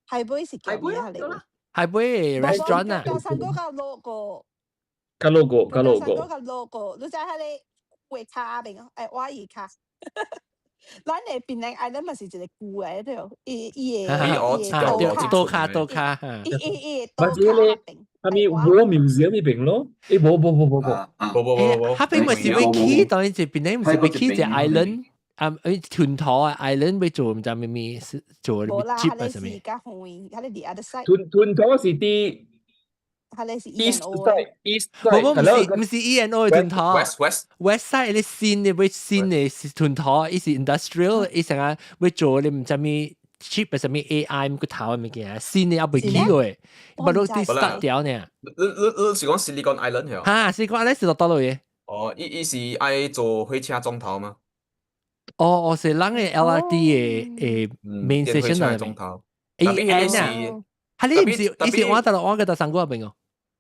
海貝是叫咩啊？海貝 restaurant 啊。哥打生谷較落個。較落個，較落個。較落個，你知彼个畫卡邊啊？欸，瓦爾卡。咱的檳城 island 嘛是一個舊的對，伊伊的伊的多卡多卡，伊伊伊多卡邊。係咪 War Museum 呢邊咯？欸，無無無無無，無無無無。彼邊咪是欲起，當然是檳城毋是欲起一個 island，啊，誒，團頭啊，island 欲做毋知咩咩是做無啦， ship 彼啊啥物。是較遠，彼個 the other side。團團頭是佇。彼個是 East E&O side East 無無，毋是 E&O 的團頭，West West West side 咧新的欲新的是團頭，伊是 industrial，伊成個欲做咧毋知咩 chip 啥物 AI 個頭的物件，新的猶未起過，無都佇 start 掉呢。你是講 Silicon Island 係？哈，Silicon Island 是佗佗落的？哦，伊是愛做火車總頭嗎？哦哦，是咱的 LRT 的的 main station 內總頭。 A N 啊，哈你毋是伊是換佗落換哥打生谷邊哦？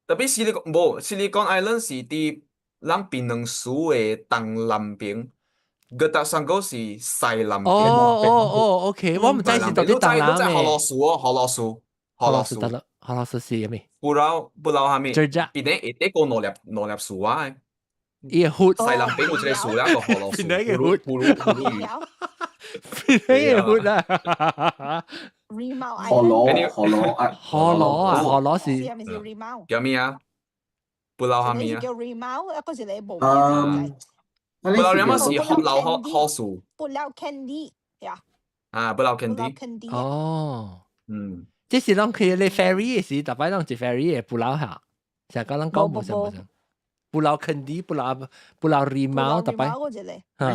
特別 Silicon 無 Silicon Island 是佇咱檳城市的東南邊，哥打生谷是西南邊。哦哦哦，OK，我毋知是到底東南的。你知何羅樹哦？何羅樹，何羅樹得啦，何羅樹是啥物？ Pulau Pulau 啥物？最只檳城下底個兩粒兩粒樹啊！伊個佛西南邊有一個樹啦，個何羅樹。檳城的佛，布魯布魯魚。檳城的佛啊！河螺河螺啊，河螺啊，河螺是叫咩啊？Pulau 啥物啊？叫 Rimau，一個是你無。嗯， Pulau Rimau 是河流河河樹。 Pulau Kendi 呀。啊，Pulau Kendi。哦，嗯，這是攏去咧 ferry 的時，逐擺攏坐 ferry 的 pulau 下，成個人講無啥無啥。Pulau Kendi，Pulau Pulau Rimau，逐擺。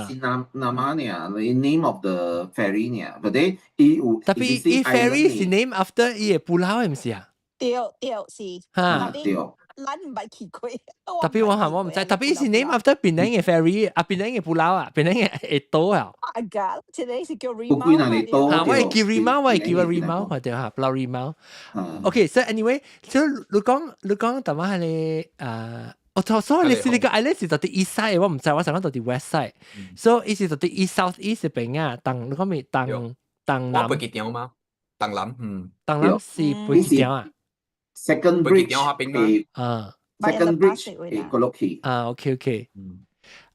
是南南馬呢？the name of the ferry 呢？或者伊有。 Tapi 伊 ferry 是 name after 伊的 pulau 毋是啊？對對是。哈。對。咱毋捌去過。 Tapi 我嚇我毋知，tapi 是 name after 檳城的 ferry 啊，檳城的 pulau 啊，檳城的的島啊。啊個，這個是叫 Rimau。有幾若個島？啊，我會記 Rimau，我會記 Rimau，或者嚇 Pulau Rimau。OK，so anyway，所以你講，淡仔係個啊。我所以你是你個 island 是到佇 east side，我毋知，我想講到佇 west side，所以伊是到佇 east south east 邊啊，東你講咪東東南。我飛機場嗎？東南，嗯。東南是飛機場啊。 Second bridge 啊，Second bridge 會過落去。啊，OK OK。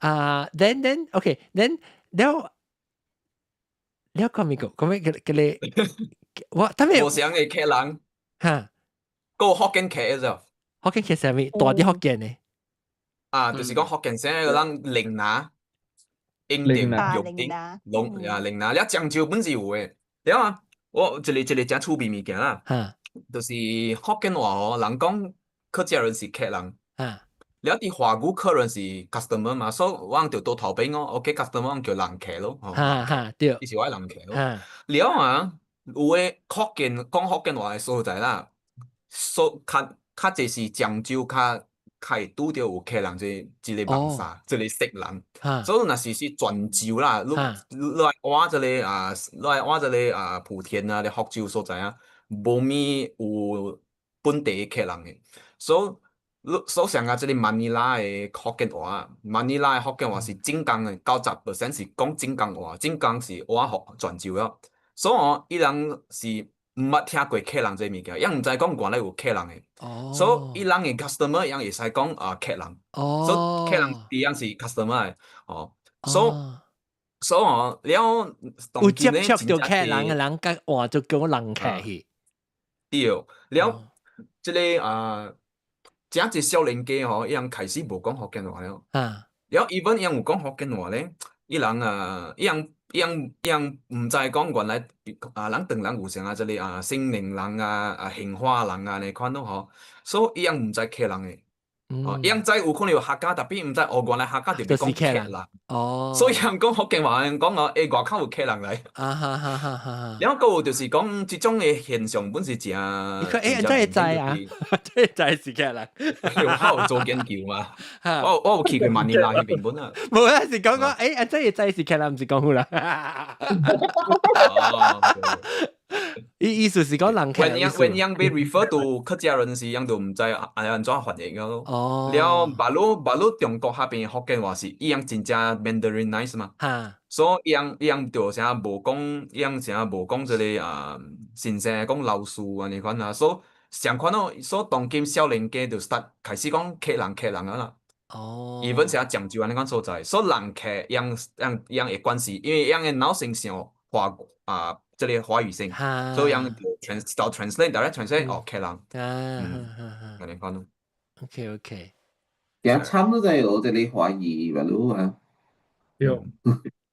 啊，then OK，then 了了講咪個，講咪個個你，我他們。無想的客人。哈。個福建客就。福建客啥物？大啲福建的。啊，就是講福建省個人嶺南、永定、玉鼎、龍啊嶺南，了漳州本是有的。了啊，我一個一個誠趣味物件啦，就是福建話哦，人講客家人是客人，了佇華語客人是 customer 嘛，所以我就倒頭邊哦，OK customer 叫人客咯，哈哈對，伊是我人客咯。了啊，有的福建講福建話的所在啦，所較較濟是漳州較。較會拄著有客人這一個網紗，這個色人，所以若是泉州啦，你來換這個啊，你來換這個啊，莆田啊，咧福州所在啊，無物有本地的客人的，所以你所上啊，這個馬尼拉的福建話，馬尼拉的福建話是浙江的，90% 是講浙江話，浙江是換福泉州了，所以哦，伊人是毋捌聽過客人這個物件，伊毋知講原來有客人的，所以伊人的 customer 伊會使講啊客人，所以客人伊樣是 customer 的，哦，所以哦，了有接觸到客人的人，佮換做叫人客去。對，了，這個啊，誠濟少年家吼，伊人開始無講福建話了。了，even 伊人有講福建話咧，伊人啊，伊人毋知講原來啊，人唐人有啥啊，這個啊，興寧人啊，啊，興化人啊，呢款咯吼，所以伊人毋知客人的。哦，𪜶知有可能有客家，tapi 毋知哦，原來客家就是講客人。哦，所以人講福建話，人講哦，外口有客人來。啊哈哈哈哈！然後閣有就是講，這種的現象本是誠，你講真會知啊？真會知是客人。我有做研究嘛？我有去過馬尼拉彼邊本啊。無啊，是講講真會知是客人，毋是講好啦。哦，意思是講人客。 When 𪜶被 refer to 客家人時，𪜶就毋知按怎翻譯咯。哦。了，baru baru 中國彼邊福建話是𪜶真正 Mandarinize 嘛。所以𪜶就啥無講，𪜶啥無講這个啊，先生講老師按呢款啊，所以相款咯，所以當今少年家就 start 開始講客人客人啊啦。哦。伊本是漳州按呢款所在，所以人客𪜶會關係，因為𪜶的腦先想華啊。這个華語先，所以𪜶就 translate direct translate 哦，客人。按呢款咯。 OK OK。其實差唔多就係我這裡華語吧，咯啊。對。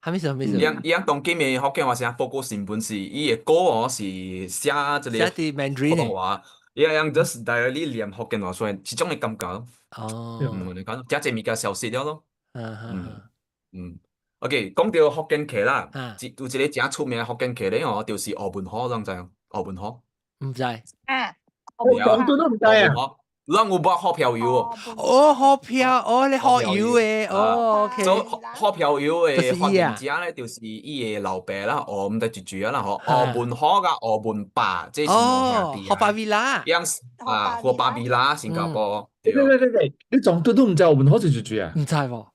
啥物事？啥物事？𪜶當今的福建話聲報告新聞是，伊的歌哦是寫這个寫佇 Mandarin 普通話，𪜶 just directly 念福建話，所以這種的感覺。哦。你講，遮濟物件消失了咯。OK，講到福建客啦，有一個誠出名的福建客咧哦，就是柯文虎，攏知無？柯文虎。毋知。啊。我廣東都毋知啊。咱有捌好票友哦。哦，好票，哦，你好友的，哦，OK。做好票友的發明者咧，就是伊的老爸啦，哦，毋知住住啊啦吼，柯文虎佮柯文爸，這是兩兄弟啊。何巴維拉。啊，何巴維拉，新加坡。對對對對，你廣東都毋知柯文虎是住住啊？毋知喎。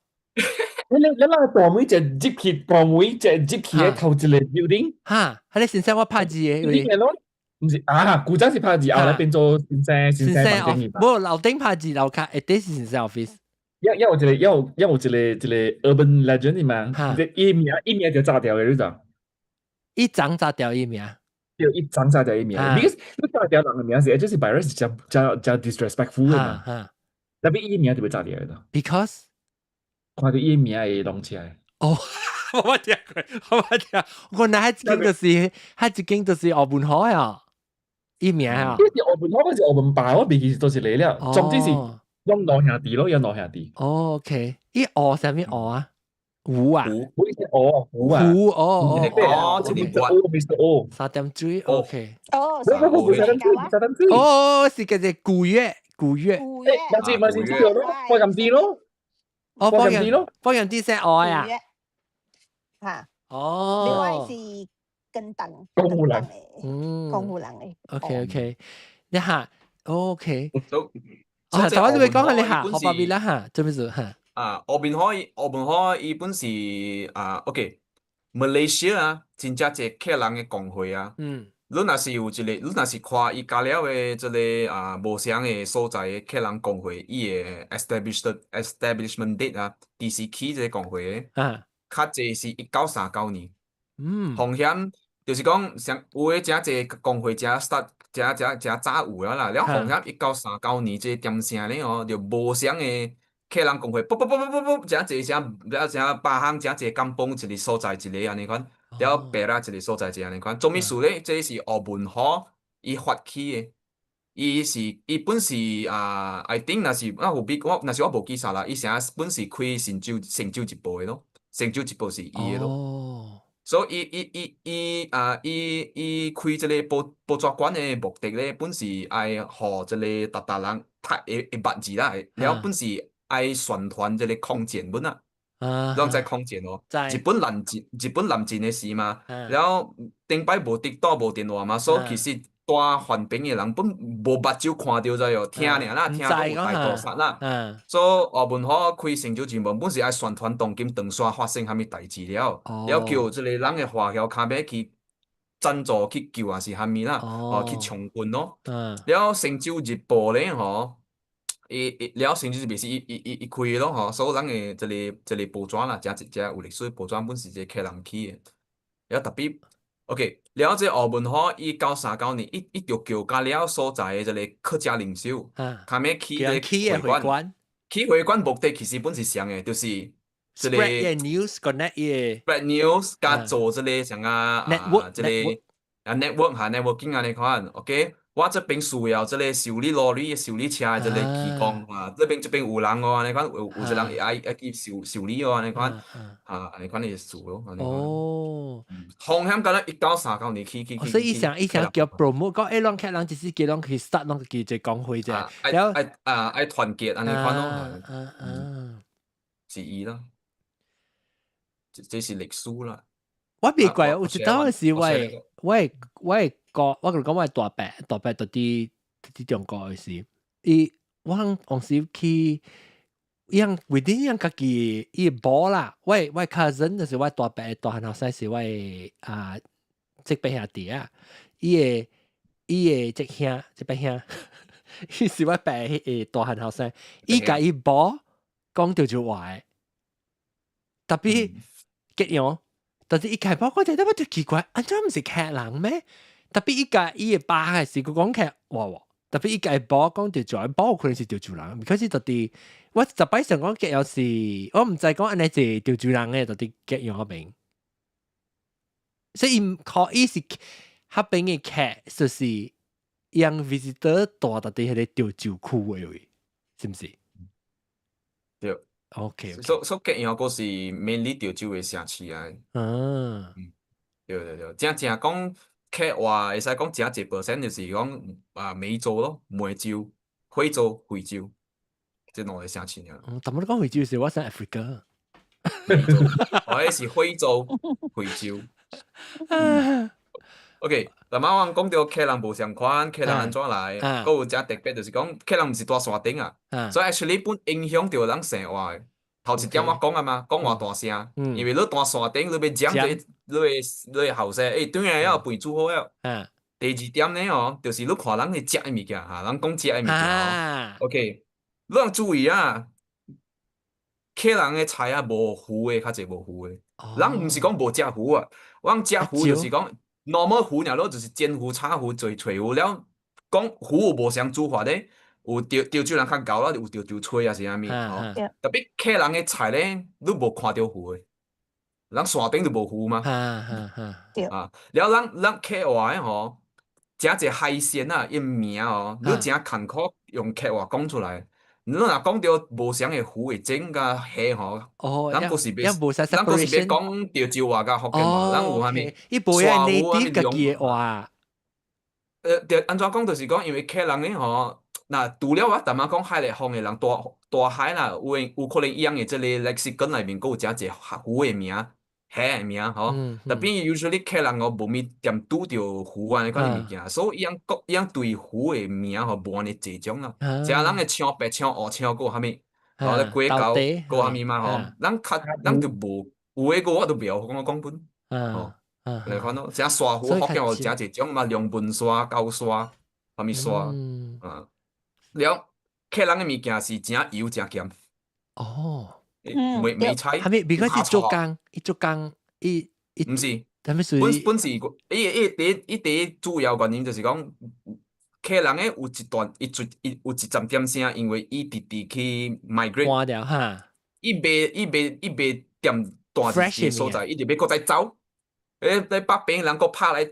你那個大妹就入去，大妹就入去的頭一個 building。哈，彼个先生我拍字的。毋是啊，古早是拍字，後來變做先生先生房間。無樓頂拍字，樓跤下底是先生 office。一有一個 urban legend 嘛，伊名就炸掉的，你知？伊長炸掉伊名。對，伊長炸掉伊名。Because 你炸掉人的名是，就是 by right 是誠誠誠 disrespectful 的嘛。tapi 伊名就會炸掉的。 Because 看到伊名會攏起來。哦，我無聽過，我無聽。原來彼一間就是柯文虎啊。伊名啊？這是柯文虎，還是柯文爸？我袂記佗一个了。總之是攏兩兄弟咯，有兩兄弟。哦，OK，伊柯啥物柯啊？胡啊？胡是柯胡啊？胡哦哦哦，一個柯，Mr 柯，三點水，OK。哦，三點水，三點水。哦，是叫做古月，古月。古月。嘛是這個咯，播音機咯。哦，播音機咯，播音機聲柯啊。嚇。哦。另外是跟凳，江湖人，江湖人的。 OK OK，你下 OK。啊，頭先你講下你下，何巴比啦嚇，做咩事嚇？啊，柯文虎伊本是啊，OK，Malaysia 啊，真正濟客人的公會啊。你若是有一個，你若是看伊加了的這個啊，無相的所在的客人公會，伊的 establishment date 啊，幾時起這個公會的，較濟是1939年。風險就是講，像有的誠濟公會誠 start 誠誠誠早有啊啦，了風險1939年這個點聲咧吼，就無相的客人公會，噗噗噗噗噗噗，誠濟誠了誠巴行誠濟甘榜一個所在一個按呢款，了白拉一個所在一個按呢款。做物事咧？這是柯文虎伊發起的，伊是伊本是啊，I think 若是我有比我若是我無記錯啦，伊啥本是開成就日報的咯，成就日報是伊的咯。所以伊伊伊伊啊，伊伊開這個報紙館的目的咧，本是愛予這个逐逐人讀會捌字啦，了本是愛宣傳這个抗戰本啊，攏知抗戰哦。日本南進的時嘛，了頂擺無直島無電話嘛，所以其實蹛番邊的人本無目睭看著知哦，聽爾啦，聽講有大屠殺啦。所以柯文虎開成就日報本是愛宣傳當今長沙發生啥物代誌了，了叫這个人的華僑較尾去贊助去救還是啥物啦，哦去充軍咯。了成就日報咧吼，伊伊了成就日報是伊開的咯吼，所以咱的這個報紙啦，誠誠有歷史報紙本是一個客人起的。了 tapi OK，了這柯文虎1939年，伊就叫甲了所在的這个客家領袖，較尾起這個會館，起會館目的其實本是啥的，就是這個 spread news connect ，spread news 佮做這个啥啊 network 這个啊 network 哈 networking 按呢款，OK，我這邊需要這个修理羅里、修理車的這个技工啊，這邊這邊有人哦，按呢款有一個人會愛愛去修修理哦，按呢款啊，按呢款的事咯，按呢款。風險敢若1939年起起起。所以伊想伊想叫 promote 講，欸，攏客人就是叫攏去 start 攏去一個工會啫，然後愛啊愛團結按呢款咯，是伊啦，這是歷史啦。我袂怪，有一當時我哥，我共你講我大伯，大伯佇中國的時，伊我當時去，伊樣為點樣家己伊某啦，我 cousin 就是我大伯大漢後生是我啊這伯兄弟啊，伊的這兄這伯兄，伊是我爸的大漢後生，伊共伊某講潮州話的，tapi 結樣，但是伊開波我覺得我就奇怪，按怎毋是客人咩？tapi 伊共伊的爸係是佢講客話喎，tapi 伊共伊某講潮州話，某可能是潮州人，可是到底我十擺想講結樣是，我毋知講按呢是潮州人嘅，到底結樣嗰邊，所以伊可伊是彼邊的客，就是讓 visitor 帶到佇彼个潮州區的位，是毋是？對。 OK。所以結樣閣是 mainly 潮州的城市啊。對對對，正正講客話會使講誠濟 percent 就是講啊梅州咯，梅州、惠州、惠州，這兩个城市爾。嗯，但你講惠州是我想 Africa。梅州，我彼是惠州、惠州。OK，逐擺我講著客人無相款，客人按怎來，閣有誠特別，就是講客人毋是蹛山頂啊，所以 actually 本影響著人生活的。頭一點我講啊嘛，講話大聲，因為你蹛山頂，你欲講你的後生，欸，轉來了飯煮好了。第二點呢吼，就是你看人咧食的物件哈，人講食的物件吼。OK，你通注意啊，客人的菜啊無魚的，較濟無魚的。人毋是講無食魚啊，我講食魚就是講 normal 魚爾咯，就是煎魚、炒魚、做炊魚了。講魚有無相煮法咧？有潮潮州人較𠢕啦，有潮州炊抑是啥物吼。 Tapi 客人的菜咧，你無看著魚的，人山頂就無魚嘛。啊，了咱客話的吼，誠濟海鮮啊，伊名吼，你誠艱苦用客話講出來。你若講著無相的魚會整佮蝦吼，咱閣是欲，咱閣是欲講潮州話佮福建話，咱有啥物？伊無愛內地家己的話。對，按怎講就是講，因為客人的吼，若除了我淡仔講海陸豐的人，大大海啦，有有可能伊樣的這个 lexicon 內面閣有誠濟魚的名、蝦的名吼。Tapi usually 客人哦無物恬拄著魚按呢款的物件，所以伊樣講伊樣對魚的名吼無按呢濟種啦。誠人會青白、青烏、青閣啥物，吼咧粿鉤閣啥物嘛吼，咱較咱就無有的個我都袂曉講我講本，吼，來看咯，誠沙魚福建有誠濟種嘛，龍門沙、高沙、啥物沙，啊，了客人的物件是誠油誠鹹。梅菜。啥物？because 伊做工，伊做工，伊伊。毋是，啥物本本是伊伊第伊第一主要原因就是講，客人的有一段伊一伊有一站點聲，因為伊直直去 migrate。換掉哈。伊袂踮蹛一個所在，伊就欲閣再走。欸，咧北邊人閣拍來，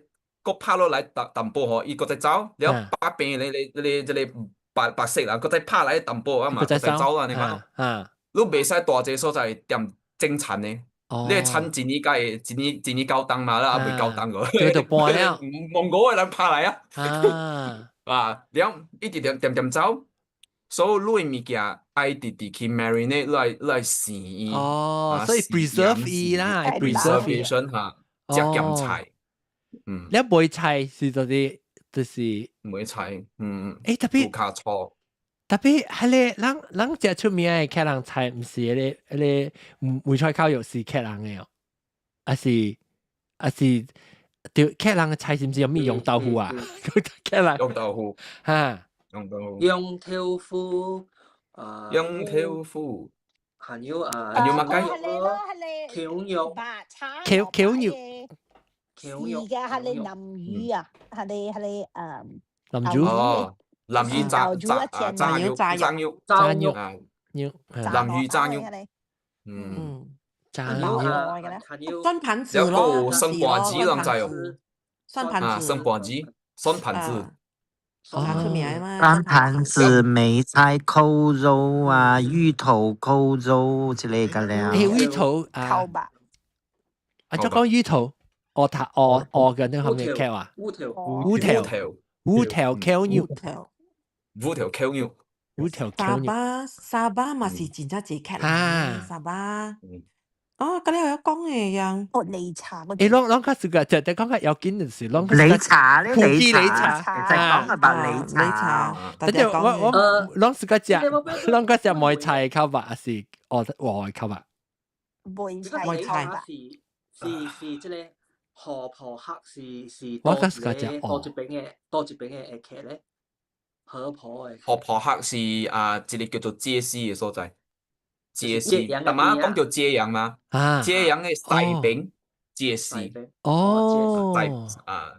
閣拍落來淡淡薄吼，伊閣再走。了北邊咧咧咧這个白白色人閣再拍來淡薄啊嘛，閣再走啊，你看。你袂使蹛一个所在踮整田的，你的田一年才會一年一年9冬嘛，啦猶未9冬個。對，就搬了。蒙古的人拍來啊。啊，了一直踮踮踮走，所以你的物件愛直直去 marinate，你愛生伊。哦，所以 preserve 伊啦，preservation 哈，食鹹菜。你梅菜是到底就是梅菜，嗯。欸，tapi 卡錯。 Tapi，彼个咱咱食出名的客人菜，毋是彼个彼个梅菜扣肉是客人的哦，抑是對客人的菜是毋是有咩釀豆腐啊？客人釀豆腐，哈，釀豆腐，釀豆腐，啊，釀豆腐，還有啊，還有乜雞？扣肉，扣扣肉，扣肉，而家係你南乳啊，係你南乳哦。南乳炸炸啊炸肉炸肉炸肉啊肉，南乳炸肉，嗯，炸肉，算盤子咯，有生盤子人知哦，算盤子，算盤子，算盤子，茶出名嘛。乾盤子梅菜扣肉啊，芋頭扣肉之類個了。誒，芋頭啊，扣肉。啊，就講芋頭，芋頭芋芋嘅那個咩口啊？芋頭，芋頭，芋頭扣肉，芋頭扣肉，芋頭沙巴沙巴嘛是真正濟客人，沙巴。哦，咁你有講嘅樣。哦，擂茶嗰誒，攏攏較是個，就就講較要緊就是攏。擂茶咧，擂茶，就講個白擂茶。但係我我攏是個食，攏個食梅菜口肉，還是芋芋口肉？梅菜梅菜是是是，這個河婆客是是我較是個食多一邊嘅多一邊嘅客咧，河婆嘅。河婆客是啊，一個叫做揭西嘅所在。揭西，但嘛講叫揭陽嘛？揭陽嘅西邊，揭西。哦。西啊，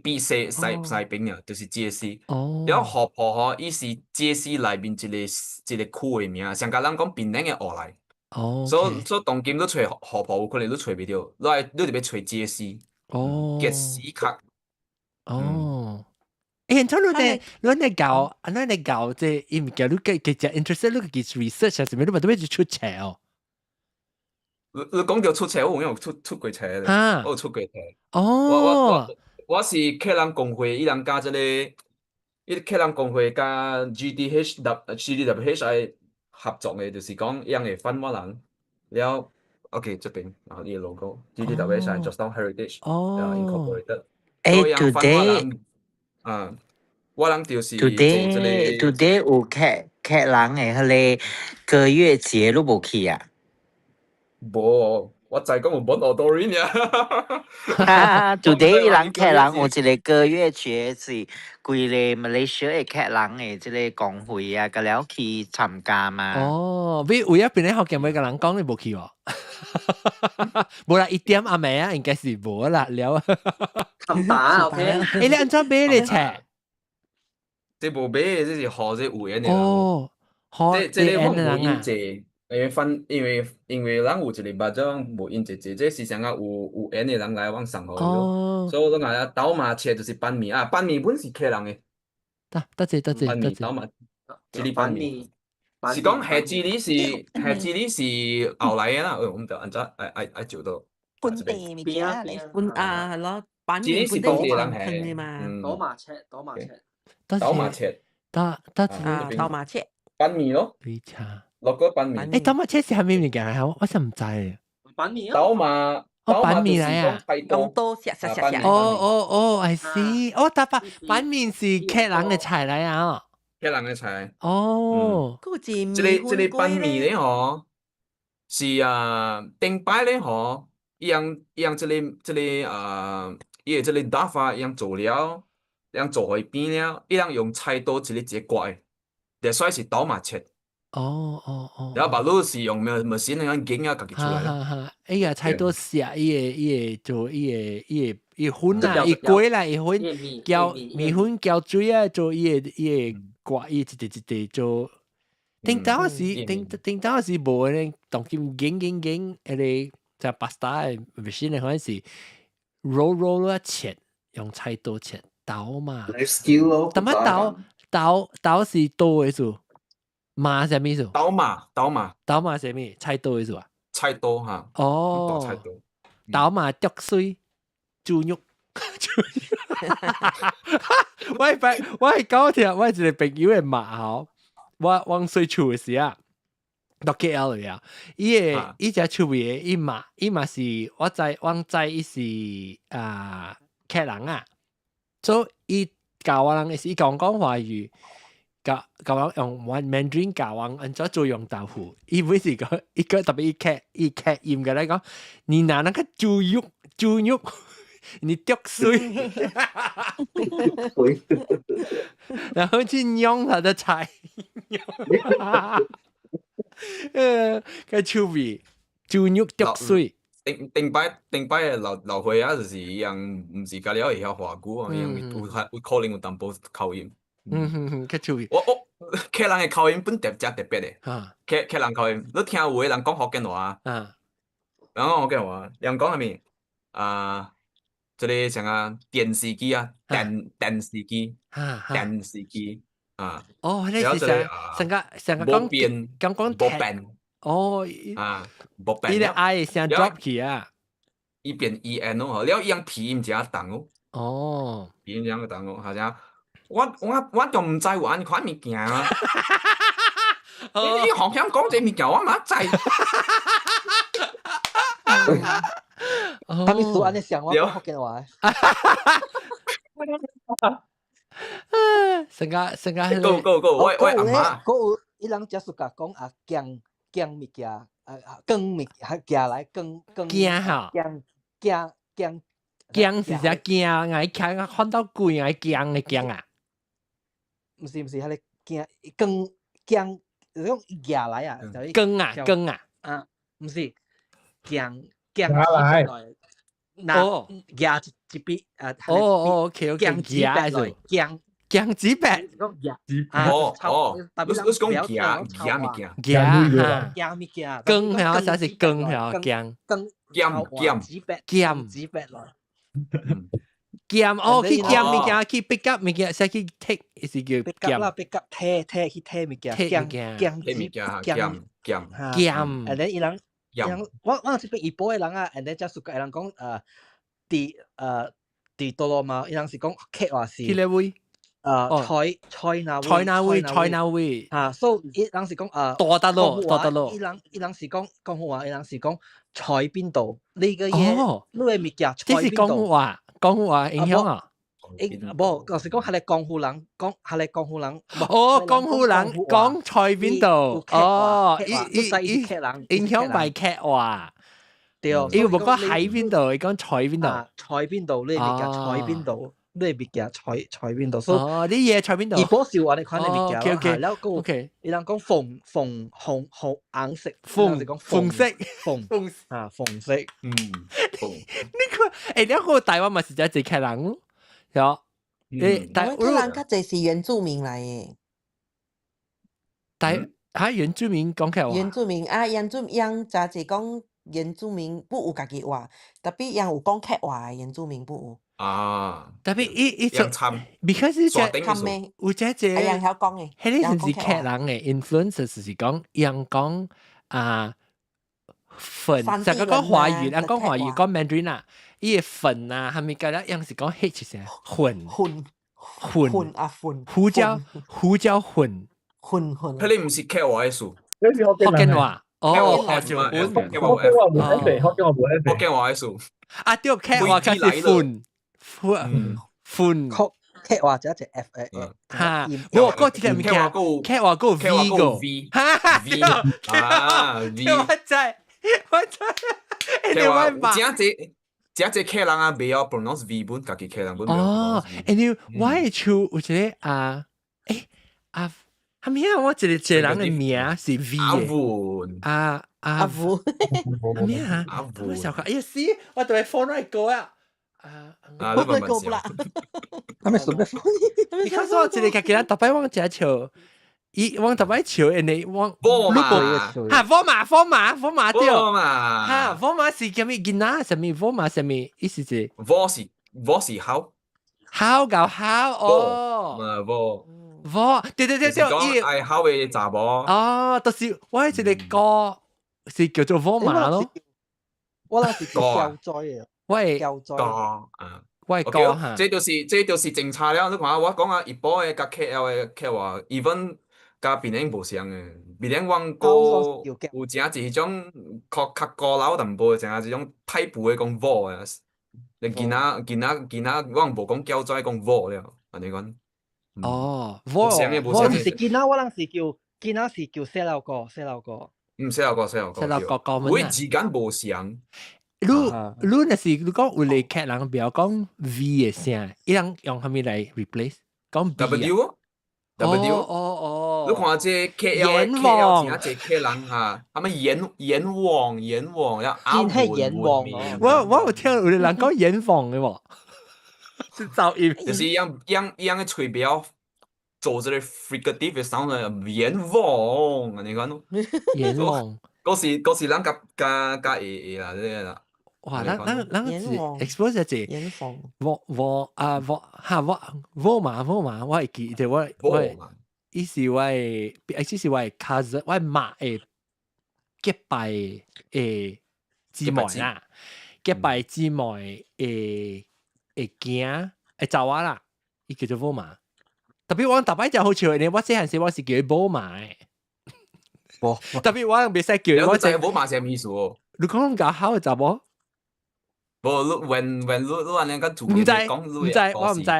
比西西西邊啊，就是揭西。哦。了河婆吼，伊是揭西內面一個一個區嘅名，上共人講檳城嘅烏來。哦。所以所以當今你揣河婆有可能你揣袂著，你愛你著欲揣揭西。哦。揭西較。哦。欸，像你咧，你咧搞，你咧搞這伊物件，你計計只 interest，你計 research 啊，啥物，你嘛都欲去出冊哦。你你講著出冊，我有出出過冊咧，我有出過冊。哦。我我我是客人公會，伊人佮這個，伊客人公會佮 GDH W GDWH 愛合作的，就是講伊人會 fund 我人，了 OK 這邊，然後伊個 logo GDWH George Town Heritage Incorporated。欸，today。啊，我人就是 today today 有客客人的彼個歌樂節，你無去啊？無，我知講有本奧多瑞爾。哈，today 人客人有一個歌樂節是規個馬來西亞的客人的這個公會啊，佮了去參加嘛。哦，你有一邊咧福建話共人講，你無去喎？無啦，一點暗暝啊，應該是無啦了。冚打 OK。欸，你按怎買咧冊？這無買，這是予這有緣的人。哦，這這個我無印濟，因為反因為因為咱有一個 budget 無印濟濟，這是啥個有有緣的人來往送予伊咯。所以我講啊，斗馬切就是板麵啊，板麵本是客人的。得得謝得謝板麵斗馬，這個板麵。是講夏子里是夏子里是後來的啦，我們就按怎愛愛愛做到。本地物件嚟，本啊係咯，板麵本地人係嘛。斗馬切，斗馬切，斗馬切，得得啊，斗馬切，板麵咯，擂茶，落個板麵。欸，斗馬切是啥物物件啊？我真毋知。板麵斗馬，哦，板麵來啊！咁多食食食食。哦哦哦，I see。哦，但板板麵是客人的菜來啊。客人的菜。哦。這個這個板麵咧吼，是啊，頂擺咧吼，伊樣伊樣這個這個啊，伊的這個打法伊樣做了，伊樣做予伊扁了，伊樣用菜刀一個一個割的，就所以是刀馬切。哦哦哦。然後把滷是用咩麼線那樣剪啊，家己出來。哈哈，哎呀，菜刀削伊個伊個做伊個伊個伊粉啊，伊粿啦，伊粉攪麵粉攪水啊，做伊個伊個割伊一塊一塊做。頂早時頂頂早時無呢，當今剪剪剪，彼個就 pasta 的 machine 的款是 roll roll 啊切，用菜刀切刀嘛。 Life skill 咯。但麼刀刀刀是刀的意思，馬啥物意思？刀馬刀馬刀馬啥物？菜刀的意思啊？菜刀哈。哦。菜刀。刀馬剁水豬肉。我係我係講聽，我係一個朋友的媽吼，我往水厝的時啊，到 KL 了，伊個伊只厝邊的伊媽伊嘛是我知我知伊是啊客人啊，所以伊教我人是伊講講華語，教教我用 Mandarin 教我按怎做釀豆腐，伊每次講伊個特別伊客伊客音嘅來講，你拿那個豬肉豬肉。你剁水，然後去釀他的菜，個趣味，豬肉剁水。頂頂擺頂擺的老老歲仔就是伊樣，毋是家了會曉華語啊，伊樣有有可能有淡薄口音。嗯哼哼，較趣味。我我客人的口音本特誠特別的，客客人口音，你聽有的人講福建話，人講福建話，人講啥物啊？這個像啊電視機啊，電視機，電視機啊。哦，你是上上個上個講變講講無變。哦，啊，無變。伊個 I 聲 drop 去啊。伊變 E N 哦，了伊樣鼻音誠重哦。哦，鼻音誠重哦，係啊。我就毋知有按款物件啊。你學曉講這物件，我嘛知。他們數按呢想我講福建話。成個成個。 Go go go！我阿媽。閣有伊人只暑假講啊，驚驚物件啊，扛物件來扛扛。驚哈。驚驚驚。驚是只驚，𠊎看看到鬼𠊎驚的驚啊。毋是毋是，彼个驚扛驚，是講舉來啊，扛啊扛啊。啊，毋是驚驚來。哦，舉一筆啊。哦哦，OK OK，驚紙筆來，驚驚紙筆。哦哦，你你是講舉舉物件？舉舉物件。扛嚇，啥是扛嚇？驚。扛減減紙筆。減紙筆來。減哦，去減物件，去 pick up 物件，使去 take，是叫 pick up 啦，pick up 提提去提物件，減減提物件，減減減。 And then 伊人，伊人，我這邊怡保的人啊，and then 才暑假人講佇多羅嘛，伊人是講客話是。彼个位？菜菜那菜那位，菜那位。啊，所以伊人是講大得咯，大得咯。伊人是講講好話，伊人是講菜邊度呢個嘢，呢個物件菜邊度。這是講話，講話影響啊。無，就是講彼个江湖人講，彼个江湖人。哦，江湖人講菜邊度。哦，伊伊伊影響埋客話。對。伊無講喺邊度，伊講菜邊度。菜邊度，呢物件菜邊度。你物件菜菜邊度？哦，你嘢菜邊度？怡保是話你款的物件咯，了閣伊人講紅紅紅紅紅色，紅紅色，紅紅啊紅色，嗯，你看，你個台灣嘛是真濟客人咯，有，台灣人較濟是原住民來的，台啊原住民講客話，原住民啊，原住民真濟講原住民不有家己話，特別𪜶有講客話的原住民不有。啊，特別伊伊就，because 這有這這，𪜶曉講的，彼個是客人的 influence，就是講𪜶講啊粉，就個講華語，人講華語講 Mandarin 啊，伊個粉啊，係咪個咧？𪜶是講 H 聲混混混混啊混，胡椒胡椒混混混。彼个毋是客話的事，這是福建話。哦，福建話，福建話無 F，福建話無 F，福建話的事。啊，對，客話較是混。混混，客客話就一隻 F 誒哈，我嗰一個物件，客話個 V 個，V，哈哈，V 啊 V，我知我知，客話真濟真濟客人啊，袂曉 pronounce V 本，家己客人本。哦，誒你我的手有一個啊，誒啊，啥物啊？我一個一個人的名是 V 阿文，啊阿武，啥物啊？阿武，我小看，哎呀死，我對 phone 來過啊。啊！啊，你慢慢笑。他們準備你看說，這個家己人逐擺往食笑，伊往逐擺笑，因為往火馬，哈火馬火馬火馬對，火馬哈火馬是啥物囡仔？啥物火馬啥物意思是？火是火是好，好搞好哦，嘛火火對對對對，伊愛好的查某。哦，就是我一個歌是叫做火馬咯，我那是叫消災的。我教災啊，我講哈，這就是政策了。你看我講啊，怡保的佮 KL 的客話，even 佮檳城無相的。檳城阮閣有誠濟彼種較高樓淡薄，誠濟種太埔的講某的。你囡仔囡仔囡仔，阮無講教災，講某了，按呢款。哦，無相的無相的。我是囡仔，我人是叫囡仔是叫細路哥，細路哥。嗯，細路哥，細路哥。細路哥哥們。我時間無相。你你若是你講有個客人袂曉講 V 的聲，伊人用啥物來 replace？講 B W W 哦哦，你看這 KL KL 真濟客人哈，他們閻王閻王要阿文閻王，我有聽有個人講閻王的無？是噪音，就是樣樣樣的喙袂曉做這個 fricative 的 sound 的閻王，按呢款咯。閻王，嗰時嗰時咱佮佮佮會會啦，這個啦。哇！咱咱咱是 expose 一閻王，我我啊我哈我我嘛我嘛，我會記得我我伊是我的，伊是我的 cousin，我媽的結拜的姊妹啦，結拜姊妹的的囝的查某啦，伊叫做某媽。特別我逐擺就好笑的，我細漢時我是叫伊某媽的。無，特別我袂使叫我知某媽啥物意思哦？你講較好的查某？無，你 when 你按呢個毋知，毋知，我毋知，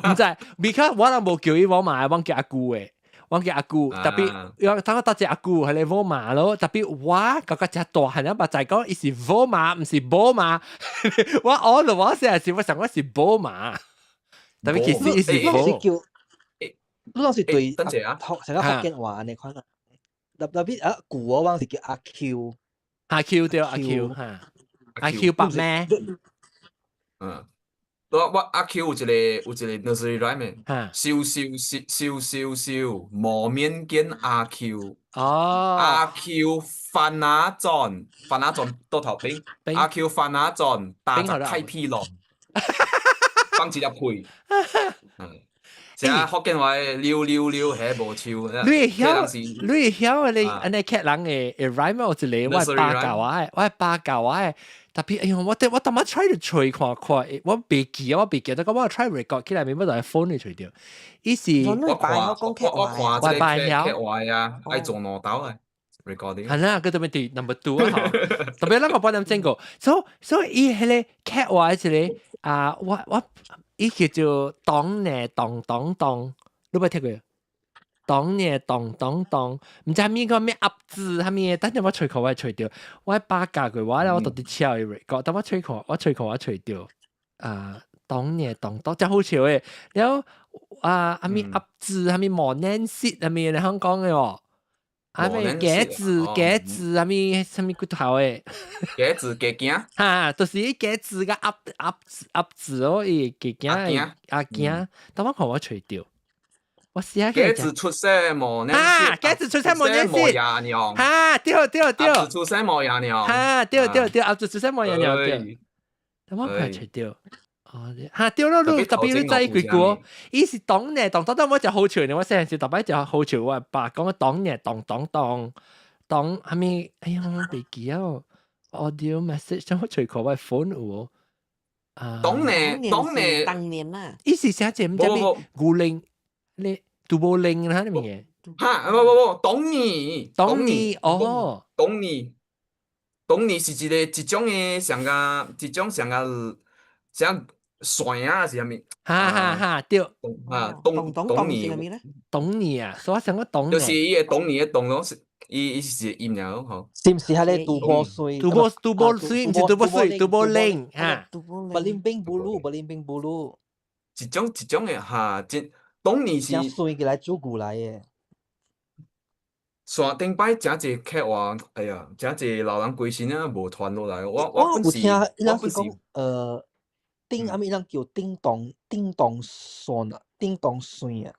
毋知，because 我人無叫伊某媽，我叫阿姑的，我叫阿姑。特別我等我搭隻阿姑係你某媽咯。特別我感覺真大漢啊，捌知講伊是某媽，毋是某媽。我我就我細漢時我想我是某媽，特別其實伊是某。叫，你當時對等陣啊，學成個福建話按呢款啊。特特別啊，舊我往是叫阿 Q，阿 Q 對阿 Q 哈。阿 Q 白咩？嗯，我我阿 Q 有一個 nursery rhyme，燒燒燒燒燒燒，磨面見阿 Q。哦。阿 Q 翻阿轉，翻阿轉倒頭頂。阿 Q 翻阿轉，打隻太皮龍，放一粒屁。嗯。成日福建話溜溜溜，係無手。你會曉？你會曉？你按呢客人的 rhyme 有一個我爸教我的，我爸教我的。特別哎喲，我我逐擺 try to 揣看看，我袂記啊，我袂記得，我 try record 起來，免乜就喺 phone 裡揣著。伊是我看我我看這個客話啊，愛做兩道啊，recording。係啦，佢特別佇 number two 啊，特別咱個幫點整過，所所以伊彼個客話一個啊，我我伊叫做當呢當當當，你捌聽過？當呢當當當，毋知啥物個咩鴨子，啥物，等陣我揣看我揣著，我爸教過我咧，我到佇車去 record，等我揣看，我揣看我揣著，啊，當呢當當真好笑的，了啊，啥物鴨子，啥物毛軟色，啥物你香港的哦，啊咩鴿子鴿子，啥物啥物骨頭的，鴿子雞驚，哈，就是伊鴿子佮鴨鴨子鴨子哦，伊雞驚鴨驚，等我看我揣著。我試下鴿子出世無奶啊！鴿子出世無奶無爺娘。哈，對對對。鴨子出世無爺娘。哈，對對對，鴨子出世無爺娘對。等我看揣著。哦，哈對咯，你特別你知幾句？伊是當呢當當當，我就好笑呢。我細漢時逐擺就好笑，我爸講當呢當當當當，啥物？哎呀，我袂記啊。Audio message，等我揣看我 phone 有無？啊。當呢當呢。當年啊。伊是寫這毋知咩牛奶。你杜波玲啦，你物嘢？哈，無無無，董尼，董尼，哦，董尼，董尼是一個一種的上個一種上個像線啊，是啥物？哈哈哈，對。啊，董董尼，董尼啊，所以我想講董就是伊個董尼的董咯，是伊伊是一個音爾吼。是毋是彼個杜波水？杜波杜波水，毋是杜波水，杜波玲哈。 Belimbing buluh，belimbing buluh。一種一種的哈，真。當年是算起來煮牛來的。山頂擺誠濟客話，哎呀，誠濟老人規身啊無傳落來。我我有聽，伊人是講，頂啥物人叫叮當叮當線啊，叮當線啊，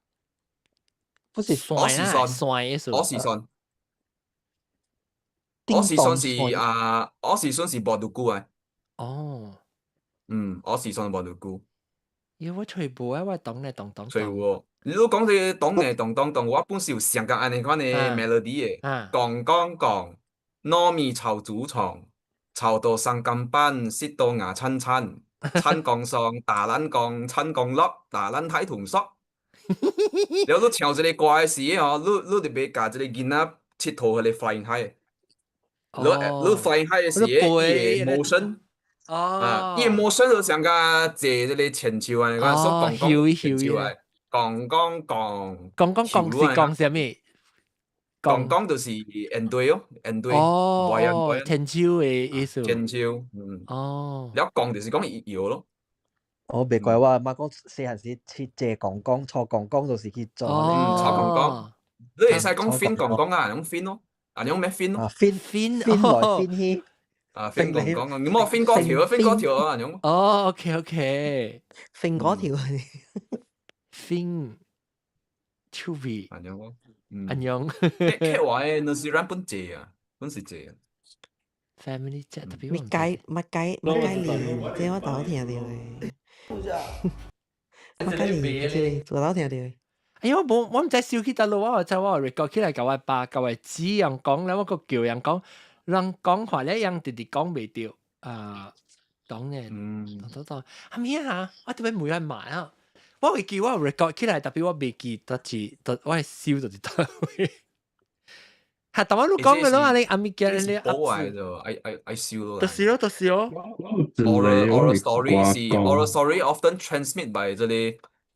不是線啊，線意思。我是線，我是線是啊，我是線是無拄久的。哦。嗯，我是線無拄久。因為我揣無啊，我當咧當當。揣有哦。你講這個當咧當當當，我本是有上共按呢款的 melody 的。講講講，糯米炒豬腸，炒到三更半，食到牙燦燦。燦光爽，打咱光，燦光落，打咱太同縮。了你唱這個歌的時吼，你你就欲共這個囡仔𨑨迌彼個 flying high。你你 flying high 的時，伊的 motion。哦。伊的 motion 就像共坐這個牽手按呢款，所講講牽手來，講講講。講講講是講啥物？講講就是緣對哦，緣對。哦，牽手的意思。牽手，嗯。哦。了講就是講伊搖咯。哦，袂怪我阿媽講細漢時去坐公公、坐公公就是去做。嗯，坐公公。你會使講 fin 公公啊，用 fin 咯，啊用咩 fin 咯？ fin fin fin 來 fin 去。啊，fin 公公，你莫 fin 嗰條，fin 嗰條啊，用。哦，OK OK。 fin 嗰條。 fin 手臂。按樣咯。按樣。客話的那是咱本濟啊，本是濟啊。family chat 特別物解物解物解連，這我頭聽著的。物解連，這個頭聽著的。哎呀，我無我毋知收去佗落，我知我 record 起來，共我爸、共我姊人講咧，我閣叫人講，人講話咧，人直直講袂著啊，當然，當當當，係咪啊？我特別每日買啊，我會記我 record 起來，特別我袂記得是，我係收就是佗位。係，但我你講嘅咯，你阿咪記你保嚟就愛愛愛收咯。就是咯，就是咯。 Oral story 是 oral story often transmit by 這個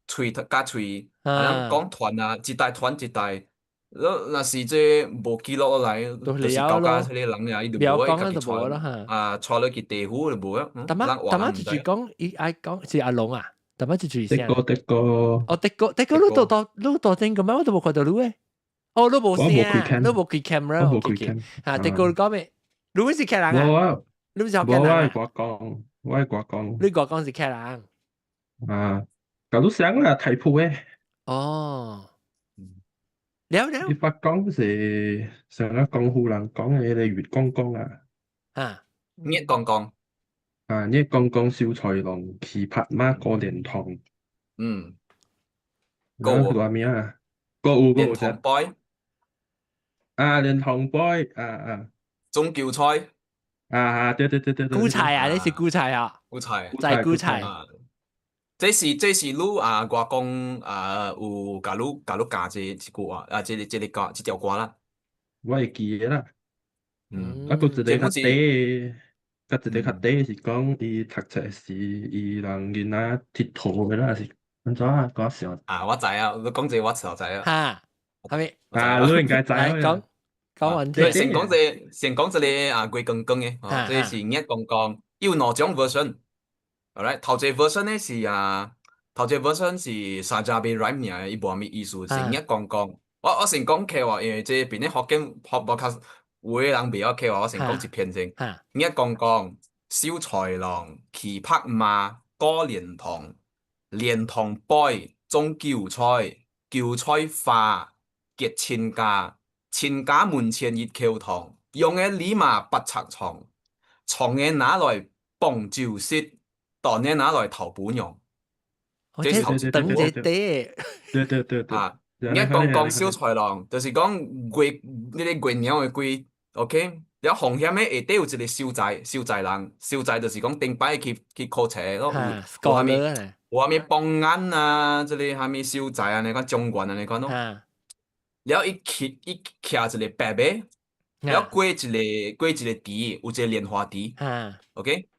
喙加喙，啊講傳啊，一代傳一代。若是這無記錄落來，就是交家這個人啊，伊就無愛家己傳啊，傳落去地府就無啊。但乜但乜就是講，伊愛講是阿龍啊，但乜就是的哥的哥。哦，的哥的哥，你都到你到真個咩？我都無看到你誒。哦，你無聲，你無開 camera，我無開 cam。嚇，的哥你講咩？你是客人啊？你是客人啊？我係國講，我係國講。你國講是客人。啊，搞到聲啦，睇鋪誒。哦。了了。你發講是上個江湖人講嘅，你月光光啊。啊。月光光。啊，月光光秀才郎，騎白馬過蓮塘。嗯。嗰個咩啊？個有個蓮塘 boy。啊，蓮塘 boy，啊啊。種韭菜。啊啊，對對對對對。韭菜啊，你是韭菜啊？韭菜。在韭菜。這是你啊，外公啊有共你共你教這一句話啊，這個這個歌這條歌啦。我會記得啦。啊，閣一個較短，閣一個較短是講伊讀冊時，伊人囡仔𨑨迌的啦，是按怎啊？講笑。啊，我知啊，你講這個我就知啊。哈，係咪？啊，你應該知。講講完。對，先講這個，先講這個啊，月光光的，哦，這是月光光，有兩種 version。Alright，頭一個 version 咧是啊，頭一個 version 是三只被 rhyme 爾，伊無啥物意思，是月光光。我先講客話，因為這邊咧福建學無較有的人袂曉客話，我先講一遍先。月光光，秀才郎，騎白馬過蓮塘，蓮塘 boy 種韭菜，韭菜花結親家，親家門前一口塘，用的里馬八尺長，長的拿來綁酒席。當年拿來頭補用，這是頭等這啲，對對對對。啊，你講講秀才郎，就是講月你個月娘的鬼，OK？了紅險的下底有一個秀才，秀才人，秀才就是講頂擺去去考冊咯，有啥物有啥物榜眼啊，這個啥物秀才啊，那款狀元啊，那款咯。了伊騎伊騎一個白馬，了過一個過一個池，有一個蓮花池，OK？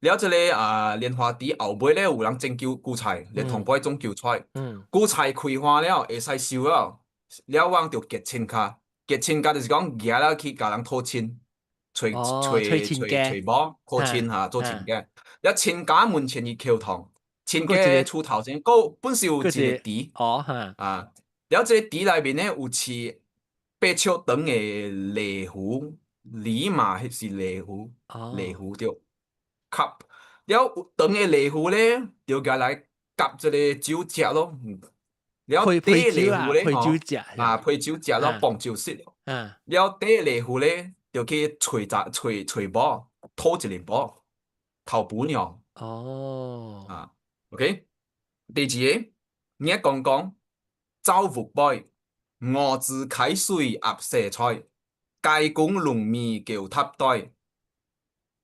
了，這個啊蓮花池後尾咧有人種韭韭菜，蓮塘尾種韭菜。韭菜開花了，會使收了，了我就結親家，結親家就是講舉了去共人討親，揣揣揣揣某討親哈，做親家。了親家門前一口塘，親家厝頭前，閣本是有一個池。哦哈。啊，了這個池內面咧有飼八尺長的鯉魚，鯉嘛還是鯉魚？鯉魚對。吸了長的鯉魚咧，就共來夾這個酒食咯。了短鯉魚咧，配酒食啊，配酒食咯，磅酒食。了短鯉魚咧，就去揣查揣揣某，討一個某，頭母娘。哦。啊，OK。第二個，你講講走木背，五子開水鴨踅菜，雞公龍面叫塔袋。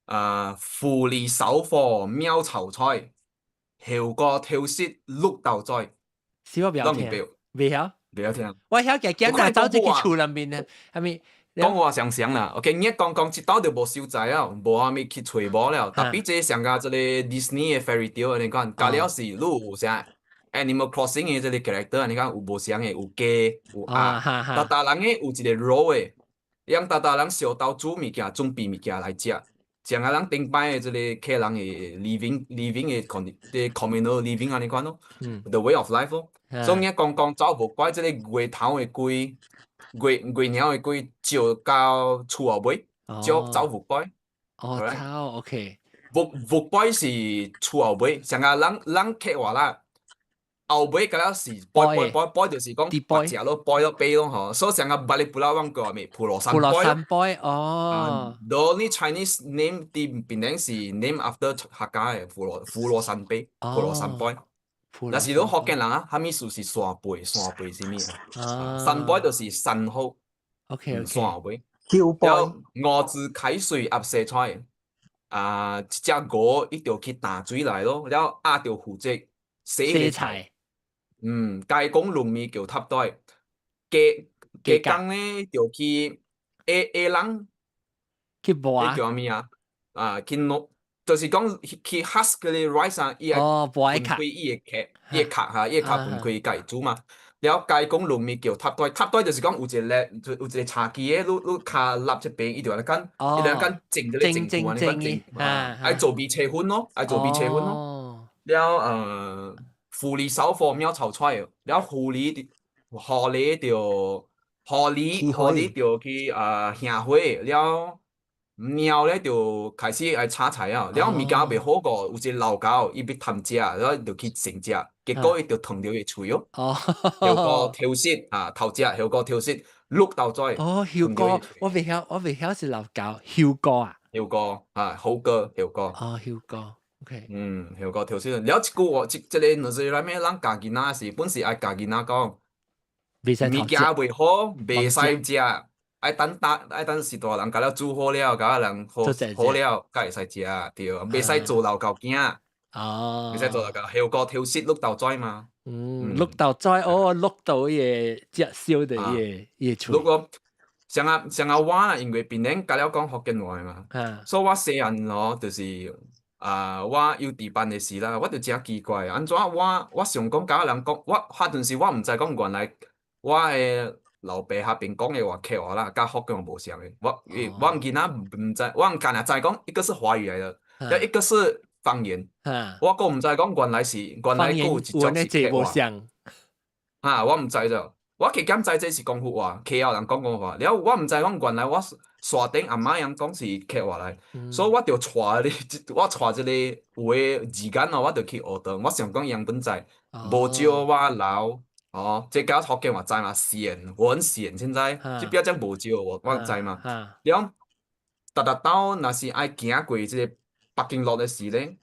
啊！富麗守火妙炒菜，後果挑食綠豆仔。小我不曉聽，袂曉，袂曉聽。我曉嘅簡單走這個厝內面呢，係咪？講話常常啦，OK，你講講一道就無秀才了，無啥物去揣某了。特別這上加這個 Disney 的 fairy tale 你講，加了是你有啥 Animal Crossing 的這個 character，你講有無相的，有雞有鴨，逐逐人的有一個 role 的，讓逐逐人小刀煮物件，準備物件來食。像啊，咱頂擺的這個客人的 living 的 con 的 communal living 按呢款咯，the way of life 咯。所以你講講走無怪這個月頭的鬼，月月娘的鬼照到厝後尾，照走無怪。哦，走，OK。木木怪是厝後尾，像啊，咱咱客話啦，後尾個了是杯杯杯杯，就是講白食咯，杯咯杯咯嗬，所以成個 Balik Pulau 阮叫咩？浮羅山浮羅杯。山杯哦。 The only Chinese name 佇檳城是 name after 客家的浮羅山杯，浮羅山杯。若是講福建人啊，啥物事是山背，山背是物啊？山背就是山好。 山尾。了五子開水鴨生菜，啊，一隻鵝伊就去擔水來咯，了鴨就負責洗個菜。雞公龍面叫塔袋，雞雞公咧就去下下人去磨。叫啥物啊？啊，去攞，就是講去 husk 嗰個 rice 啊，伊會分開伊的殼，伊的殼哈，伊的殼分開家己煮嘛。了雞公龍面叫塔袋，塔袋就是講有一個有一個茶几的，你跤立這邊，伊就按呢款，伊就按呢款整這個整褲按呢款整，愛做米切粉咯，愛做米切粉咯。了狐狸燒火鳥巢出來，了狐狸就去興火，了貓咧就開始愛炒菜啊，了物件袂好過，有一個老狗伊欲貪食，了就去爭食，結果伊就燙著伊喙咯。後果挑食啊，頭食後果挑食，綠豆仔。哦，後果我未曉是老狗，後果啊。後果啊，猴哥，後果。哦，後果，OK。後果挑食。了一句話，這個就是內面咱教囡仔是本是愛教囡仔講，物件袂好，袂使食。愛等大，愛等是大人共了煮好了，共人好好了，才會使食，對，袂使做老狗囝。袂使做老狗，後果挑食綠豆仔嘛。綠豆仔哦，綠豆伊個食燒的伊個喙。如果像啊像啊我啦，因為檳城共了講福建話嘛，所以我細漢咯，就是啊，我幼稚班的時啦，我就誠奇怪，按怎我想講共人講，我彼陣時我毋知講原來我的老爸彼邊講的話客話啦，佮福建話無相的。我囡仔毋知，我干焦知講一個是華語來的，一個是方言。我閣毋知講原來閣有一種是客話。啊，我毋知著，我加減知這是廣府話，客家人講廣府話。了我毋知講原來我山頂阿媽樣講是客話來，所以我就帶你，我帶這個有的時間哦，我就去學堂。我想講樣本知，無招我留。哦，這個福建話知嘛？閒，我很閒，現在這邊講無招，我知嘛。了，逐逐兜若是愛行過這個 parking lot 的時咧，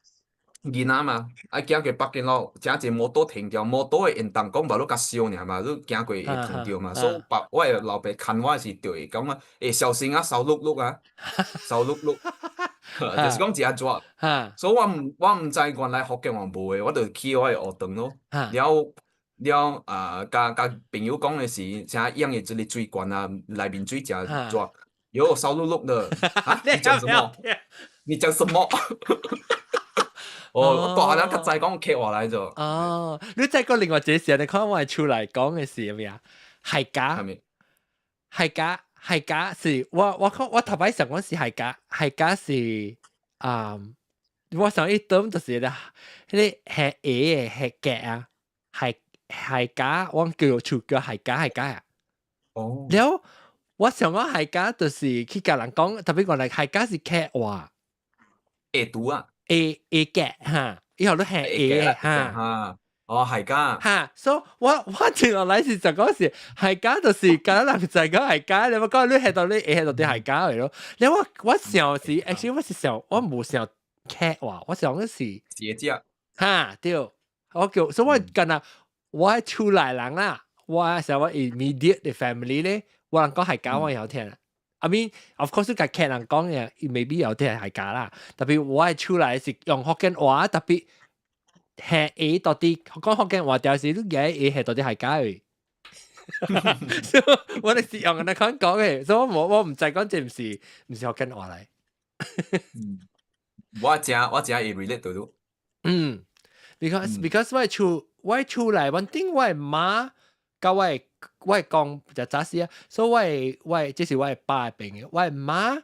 囡仔嘛，愛行過 parking lot，誠濟摩托停著，摩托會緣動講無你較燒爾嘛，你行過會燙著嘛。所以爸我的老爸牽我時就會講啊，欸小心啊，燒熝熝啊，燒熝熝，就是講誠熱。所以我毋知原來福建話無的，我就去我的學堂咯。了了啊，佮朋友講的是，啥養的這個水管啊，內面水誠熱，喲燒熝熝的，啊，你講什麼？你講什麼？哦，大漢較知講客話來咗。哦，你再講另外一個時，你看我出來講的是咩啊？客家，客家，客家是我看我頭擺想講是客家，客家是啊，我想一等就是啦，彼個係下的客家啊，係客家，我叫厝叫客家客家啊。了，我想講客家就是去共人講，特別講來客家是客話。下毒啊！下下格哈，以後都係下哈。哦，客家。哈，所以我接落來是就講是客家，就是敢人就講客家，你冇講你係到你下到啲客家嚟咯。你我想是，actually 我是想我無想客話，我想的是。姐姐。哈，對，我叫，所以我敢若我厝內人啦，我想我 immediate 的 family 咧，我人講客家我會曉聽。I mean, of course，共客人講嘅，maybe 有啲係客家啦。特別我係厝內是用福建話，特別係 A 到啲講福建話，就是你嘅 A 係到底客家嘅。所以我哋是用咁樣講嘅，所以我毋知講這毋是福建話嚟。我誠會 relate 到。嗯，because 我厝內，穩定我媽佮我講就早時啊，所以我這是我爸的朋友，我媽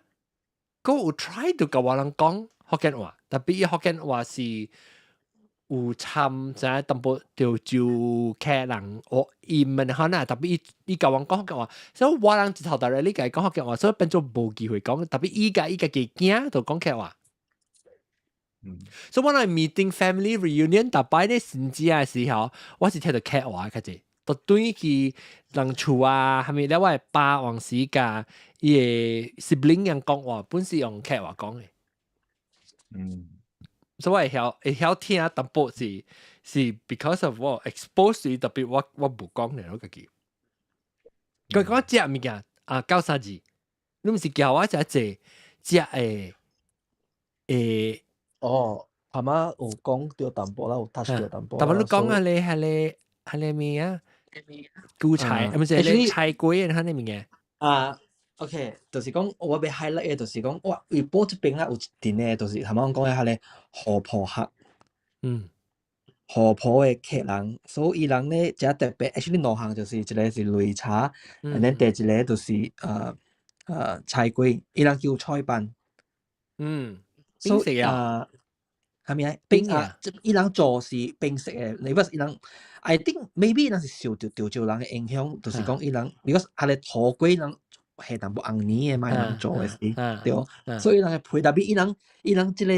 閣有 try to 共我人講福建話，特別伊福建話是有參啥淡薄潮州客人學伊們可能特別伊共阮講福建話，所以我人一頭大來你共伊講福建話，所以變做無機會講，特別伊共伊家己囝就講客話。所以我來 meeting family reunion 逐擺咧甚至嘅時候，我是聽著客話較濟，就對去人厝啊，係咪咧？我的爸往時共伊的 sibling 人講話，本是用客話講的。所以我會曉聽淡薄是 because of 我 expose 特別我無講咧，我家己。佢講食物件啊，九三字，你毋是叫我食濟食的。哦，阿媽有講著淡薄啦，有 touch 著淡薄。淡薄你講啊，你係你咩啊？韭菜，毋是你菜粿啊，係咩物件？啊，OK，就是講我欲 highlight 的，就是講哇，怡保這邊啦有一陣的，就是頭先講的彼個河婆客，河婆的客人，所以伊人咧誠特別，actually 兩項就是一個是擂茶，and then 第一個就是菜粿，伊人叫菜板。冰食啊？係咪啊？冰啊！伊人做是冰食的，你不伊人，I think maybe 伊人是受著潮州人的影響，就是講伊人，如果彼個土粿人係淡薄紅泥的嘛，伊人做的是，對，所以伊人的皮，特別伊人這個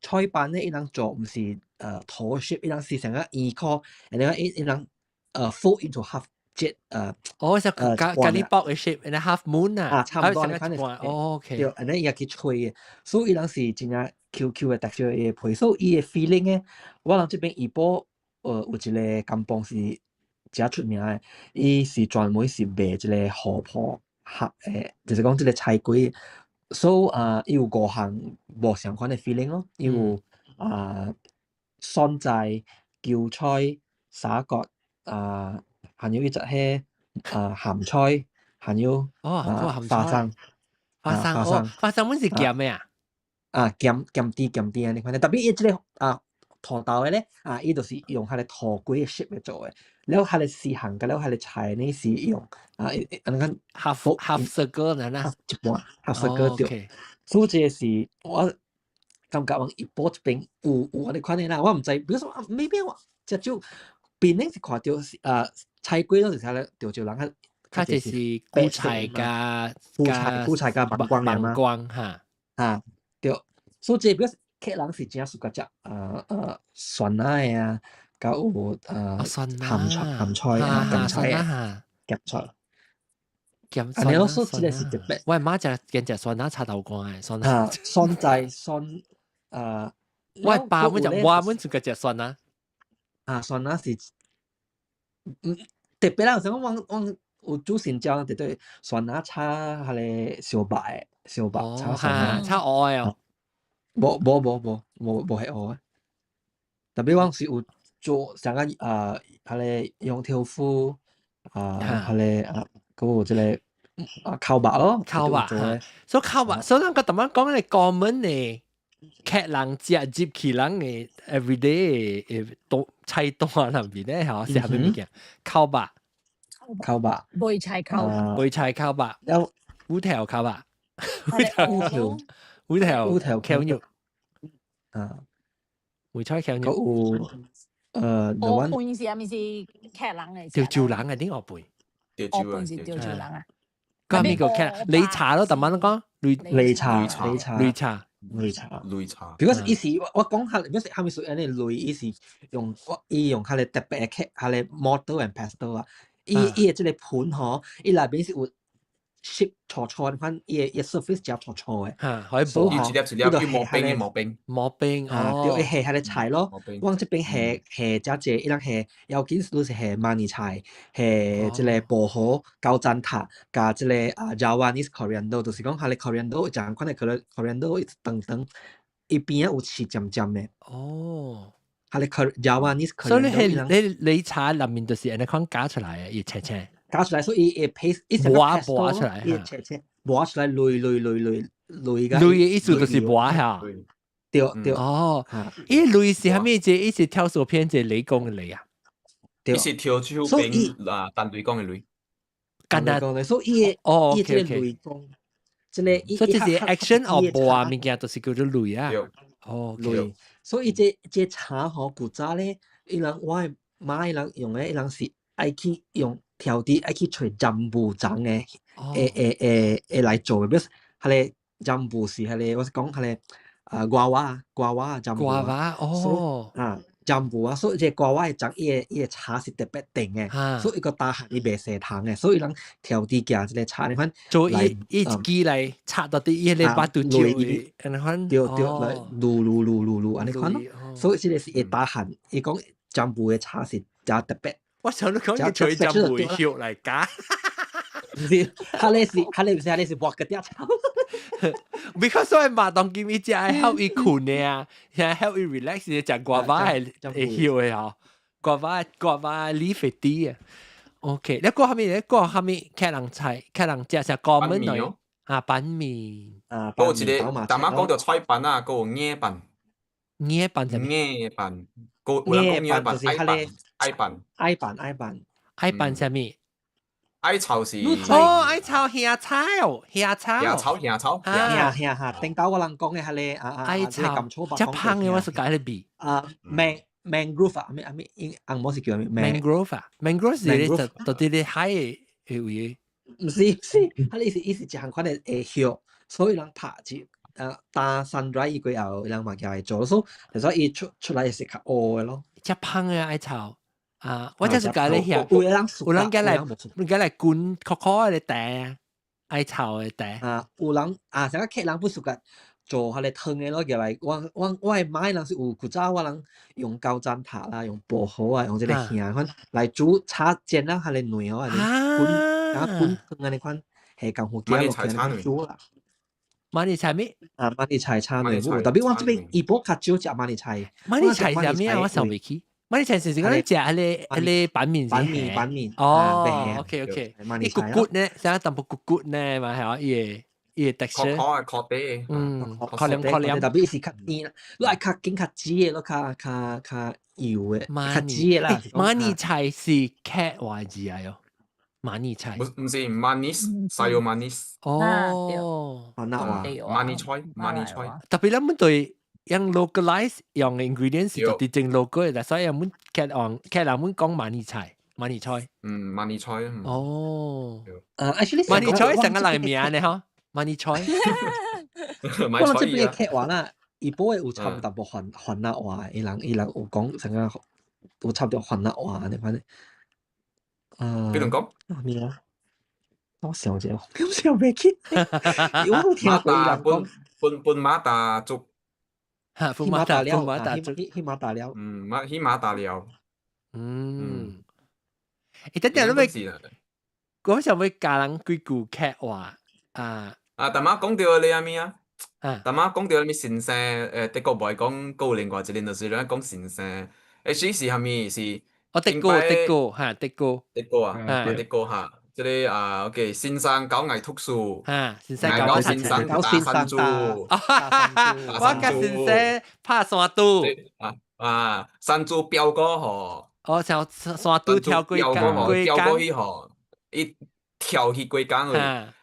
菜板咧，伊人做毋是土 shape，伊人是成個圓箍，然後伊人 fold into half 折哦，就咖咖喱包的 shape，然後 half moon 啊，啊，差唔多你看哦，OK，對，然後伊也去吹的，所以伊人是真正 Q Q 的 texture 的皮，所以伊的 feeling 咧，我人這邊怡保有一個甘榜是誠出名的，伊是專門是賣這個河婆客的，就是講這個菜粿，所以啊，伊有五項無相款的 feeling 咯，伊有啊蒜菜、韭菜、沙葛啊，還有一隻係啊鹹菜，還有哦，花生，花生，花生，花生阮是鹹的啊？啊，鹹鹹甜鹹甜按呢款，特別伊這個啊土豆的咧，啊，伊就是用彼個土粿的 shape 來做的，了彼個四項佮了彼個菜呢是用啊，按呢款 half circle 呢啦，一半 half circle 對，所以這個是我感覺往怡保這邊有按呢款的啦，我毋知，比如說 maybe 我食少邊頂是看著是啊菜粿攏是啥咧，潮州人較較濟是韭菜佮韭菜韭菜佮網光網光哈，啊對，所以這個比客人是誠喜歡食酸奶啊，佮有鹹菜鹹菜啊，鹹菜啊，鹹菜。鹹按呢咯，所以這個是特別。我媽食見食酸奶炒豆乾的酸奶。啊，酸菜酸啊，我爸阮食，我阮就個食酸奶。啊，酸奶是，特別啦，有時我有煮新椒，特別酸奶炒彼個燒肉的，燒肉炒酸奶。炒蚵的哦。無無無無無無彼蚵的，特別我是有做啥個啊，彼個羊豆腐啊，彼個啊，閣有這個啊烤肉咯，烤肉，所以烤肉，所以咱個頭先講的 common 的客人食入去人的 everyday 的都菜單內面咧，吼，是啥物物件？烤肉，烤肉，梅菜烤，梅菜烤肉，有烏頭烤肉，烏頭。烏頭烏頭烤肉，啊，梅菜烤肉，有烏飯是啥物是客人的？潮州人的啲烏飯，烏飯是潮州人啊。個咩叫客人？擂茶咯，逐晚攏講擂茶，擂茶，擂茶，擂茶，擂茶。比如伊是我講下，比如啥物屬按呢擂，伊是用我伊用較個特別的客，彼個 mortar and pestle 啊，伊的這個盤吼，伊內面是有 shape 粗粗的款，伊的 surface 誠粗粗的。嚇，可以磨。一粒一粒，磨冰磨冰。磨冰啊，對，伊下彼個菜咯。阮這邊下下誠濟，伊人下要緊都是下馬尼菜，下這個薄荷、高贊塔，佮這個啊 Javanese coriander，就是講彼個 coriander 這款的 coriander 一長長，伊邊仔有刺尖尖的。哦。彼個 Javanese coriander。所以你係擂茶內面就是按呢款攪出來的，伊切切。攪出來，所以伊會 paste，伊成個磨磨出來，伊切切磨出來，擂擂擂擂擂個。擂的意思就是磨嚇。對對。哦，伊擂是啥物？這伊是跳手片，這雷公的雷啊。伊是跳手邊啊，陳雷公的雷。簡單。所以伊哦，伊這個雷公，這個所以這是 action 哦，磨物件就是叫做擂啊。哦，擂。所以這這茶吼，古早咧，伊人我的媽伊人用的，伊人是愛去用。調啲愛去揣jambu 欉的，會會會會來做的，比如彼個 jambu 是彼個，我是講彼個啊 guava guava jambu ，guava 哦，啊 jambu 啊，所以這 guava 的種伊的茶是特別甜的，所以個大漢伊袂踅糖的，所以人調啲加這個茶，你看做伊伊一支來插到啲伊個巴肚酒的，按呢款，對對，來滷滷滷滷滷按呢款咯，所以這個是會大漢，伊講 jambu 的茶是誠特別。我想你講伊吹 jambu 的葉來加。毋是，他咧是，他咧毋是，他咧是挖個掉草。 Because 所以嘛，當今伊食愛 help 伊睏的啊，現在 help 伊 relax 是食 guava 會會曉的吼，guava guava leaf 啲啊。OK，你講蝦米？你講蝦米？客人菜，客人食食 common 來啊，板麵啊，閣有一個，淡仔講著菜飯啊，閣有硬飯。硬飯啥物？硬飯，閣有人講硬飯，矮飯，矮飯，矮飯，矮飯，矮飯啥物？艾草是哦，艾草蝦草，蝦草，蝦草，蝦草，蝦蝦嚇，頂到我人講的彼个啊啊，艾草，遮芳的我是共咧味啊，mangrove 啊，咩啊咩，英紅毛是叫咩？mangrove 啊，mangrove 是咧就佇咧海的的位。毋是毋是，彼个是伊是一項款的葉，所以人拍住啊打 sun dry 伊過後，人嘛叫會做，所以所以伊出出來是較烏的咯。遮芳的艾草。啊！我就是共你遐，有人有人共來，共來滾可可的茶啊，艾草的茶。啊，有人啊，啥個客人不屬個做彼個湯的咯，入來我我我的媽人是有古早我人用高棧塔啦，用薄荷啊，用這個薔款來煮炒煎啊，彼個卵哦，滾然後滾湯按呢款係功夫寄落去煮啦。馬尼菜咩？啊，馬尼菜炒卵，特別我這邊怡保較少食馬尼菜。馬尼菜啥物啊？我想袂起。馬尼菜是是講你食彼個彼個板麵板麵板麵。哦，OK OK。伊骨骨呢，啥淡薄骨骨呢嘛係伊個伊個 texture。可可啊，可啲。嗯，可涼可涼。特別是較甜，你愛較緊較煮的，你較較較油的，較煮的啦。馬尼菜是客話字啊喲。馬尼菜。毋是 manis，sayur manis。哦。那話。馬尼菜，馬尼菜。特別咱們對。用 localize 用 ingredients 是特別正 local 的，所以阮客人客人阮講馬尼菜，馬尼菜。嗯，馬尼菜。哦。actually 馬尼菜成個人名呢嗬，馬尼菜。我這邊客話啦，怡保的有差淡薄番番仔話，伊人伊人有講成個有差不多番仔話呢，反正。啊。比如講。咩啊？我想者，我想袂起。我有聽過伊人講。半半馬達族。哈，駙馬達了，駙馬達族，喜馬達了。嗯，馬喜馬達了。嗯。欸，等陣你欲，我想欲教人幾句客話啊。啊，淡仔講著你啥物啊？啊。淡仔講著啥物先生？德國無愛講，閣有另外一個就是咧講先生。欸，是啥物？是。哦，德國，德國，哈，德國。德國啊，德國哈。這個啊，OK，先生教𠊎讀書，哈，先生教先生打山豬，我佮先生拍山豬，啊啊，山豬飆過河，哦，像山豬跳過江，飆過去河，伊跳去過江去，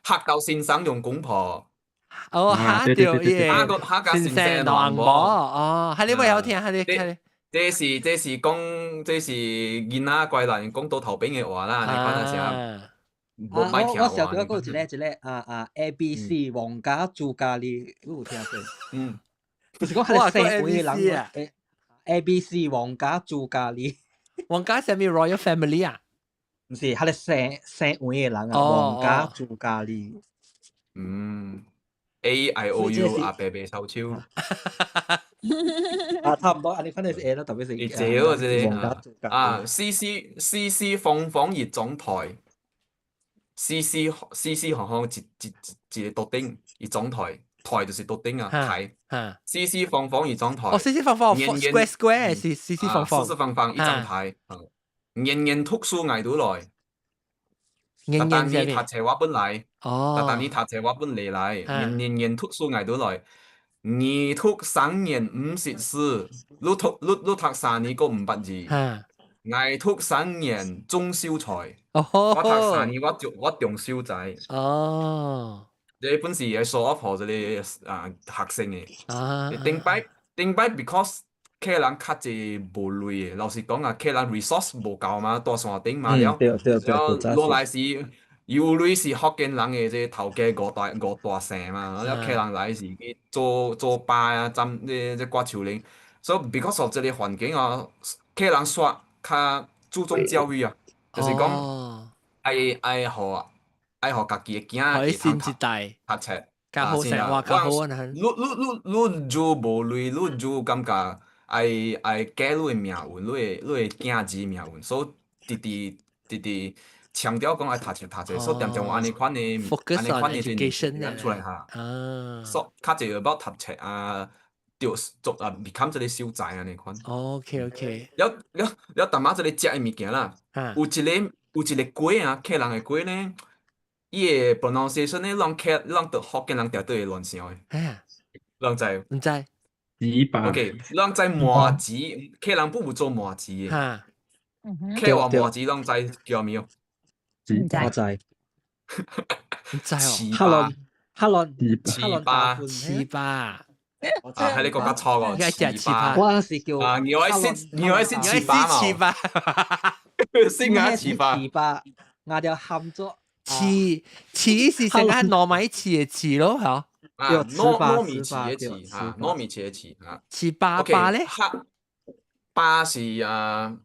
嚇到先生用公婆，哦，嚇到伊，嚇到嚇甲先生亂無，哦，哈你會曉聽，哈你哈你。這是講這是囡仔乖人講倒頭邊的話啦，你看下啥？啊！我我小時候閣有一個一個啊啊 A B C 王家朱家利，你有聽過？嗯，就是講彼个姓位的人 A B C 王家朱家利，王家啥物 Royal Family 啊？毋是，彼个姓姓位的人啊，王家朱家利。嗯，A I O U 啊，白白臭手。啊，差唔多，啊，你反正是 A 咯，特別是。一這個這個啊，四四四四方方一張台。四四四四方方一一一一個桌頂，一張台，台就是桌頂啊，台。四四方方一張台。哦，四四方方，square square 是四四方方。四四方方一張台。年年讀書𠊎都來。年年你讀冊我本來。哦。但你讀冊我本嚟來，年年年讀書𠊎都來。二讀三年毋識字，你讀你你讀三年閣毋捌字。𠊎讀三年中秀才。哦，我讀三年我中秀才。哦，這本是會 show off 予這個啊學生的。啊，頂擺頂擺，because 客人較濟無鐳的，老實講啊，客人 resource 無夠嘛，大山頂嘛了，對對對，了落來時，有類是福建人的這個頭家五大姓嘛，了客人來是去做做爸啊，斬這割樹林，所以 because of 這個環境啊，客人煞較注重教育啊，就是講愛予愛予家己的囝會新一代讀冊，較好生活較好啊！你煮無鐳，你煮感覺愛愛改你的命運，你的囝兒命運，所以直直直直強調講愛讀冊讀冊，所以恬恬有按呢款的按呢款的 education 出來哈，所以較濟 about 讀冊啊，著做啊，become 這個秀才按呢款。 OK。了了了，淡仔這個食的物件啦，有一個粿啊，客人的粿呢，伊的 pronunciation 呢，攏客攏佇福建人定對會亂想的。攏知？毋知。糍粑。 OK，攏知麻糍，客人本有做麻糍的。客話麻糍攏知叫咩？我知。毋知哦。哈倫哈倫糍粑糍粑。啊，喺你國家錯個糍粑。我是叫啊，你愛食你愛食糍粑嘛？食牙糍粑。糍粑，我就含咗。糍糍是成個糯米糍的糍咯，嚇。啊，糯米糍的糍嚇，糯米糍的糍嚇。糍粑粑咧？粑是啊，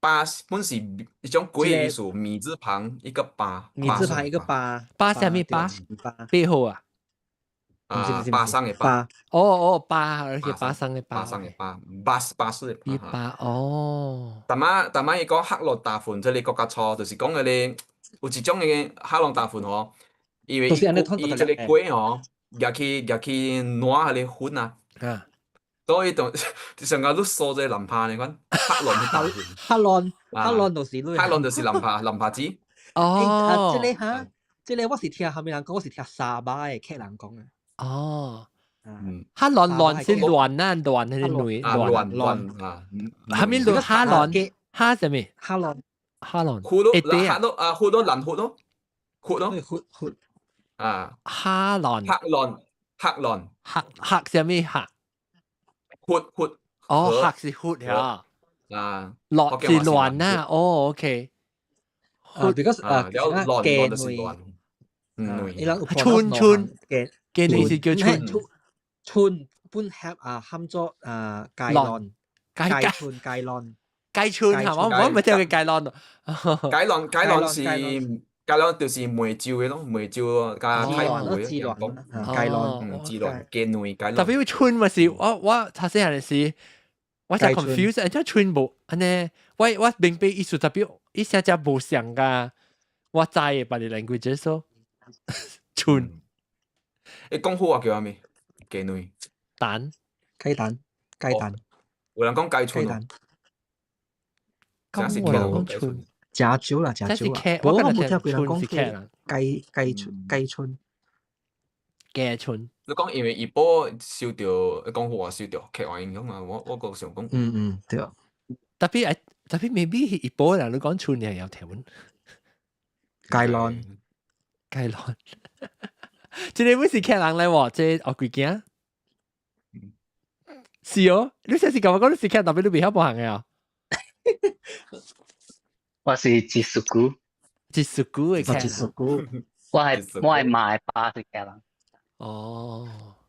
粑本是一種粿的意思，米字旁一個巴。米字旁一個巴。巴啥物巴？背後啊？啊，巴生的巴。哦哦，巴，而且巴生的巴。巴生的巴，巴巴士的巴。巴哦。淡仔淡仔伊講黑落大份，這個國家錯，就是講嗰個有一種的黑龍大份吼，因為伊這個粿吼，舉去挪彼個粉啊。所以就就上個你掃這個南帕呢款黑龍大份。黑龍黑龍就是黑龍就是南帕南帕子。哦。這個哈，這個我是聽啥物人講，我是聽沙巴的客人講的。哦。哈亂亂是亂啊，亂係亂亂亂啊。係咪亂哈亂？哈啥物？哈亂。哈亂。糊咯，哈咯啊，糊咯，爛糊咯，糊咯。糊糊。啊。哈亂。黑亂，黑亂。黑黑啥物黑？糊糊。哦，黑是糊呀。啊。亂是亂啊，哦，OK。啊，because 啊，了亂亂就是亂。嗯。春春嘅你是叫春。春本合啊，含做啊雞卵，雞春雞卵，雞春係嘛？我唔係聽佢雞卵咯。雞卵雞卵是雞卵就是梅酒的咯，梅酒加太湖的。雞卵，嗯，雞卵雞卵雞卵。特別春嘛是，我頭先係是，我就 confuse，這春無按呢，我明白意思，特別一下只無像噶，我知的別個 language 說春。誒，講好話叫啥物？雞卵蛋，雞蛋，雞蛋。有人講雞春。雞蛋。講講春。食少啦，食少啦。我冇聽過人講雞雞春雞春。雞春。你講因為怡保受著講好話受著客話影響嘛？我個想講。嗯嗯，對。特別誒，特別 maybe 怡保人你講春係有聽聞。雞卵。雞卵。這個不是客人來喎，這個烏龜羹。是哦，你這是感覺講你是客，特別你袂曉無行的啊？我是一 suku，一 suku 的客。一 suku。我係賣巴是客人。哦，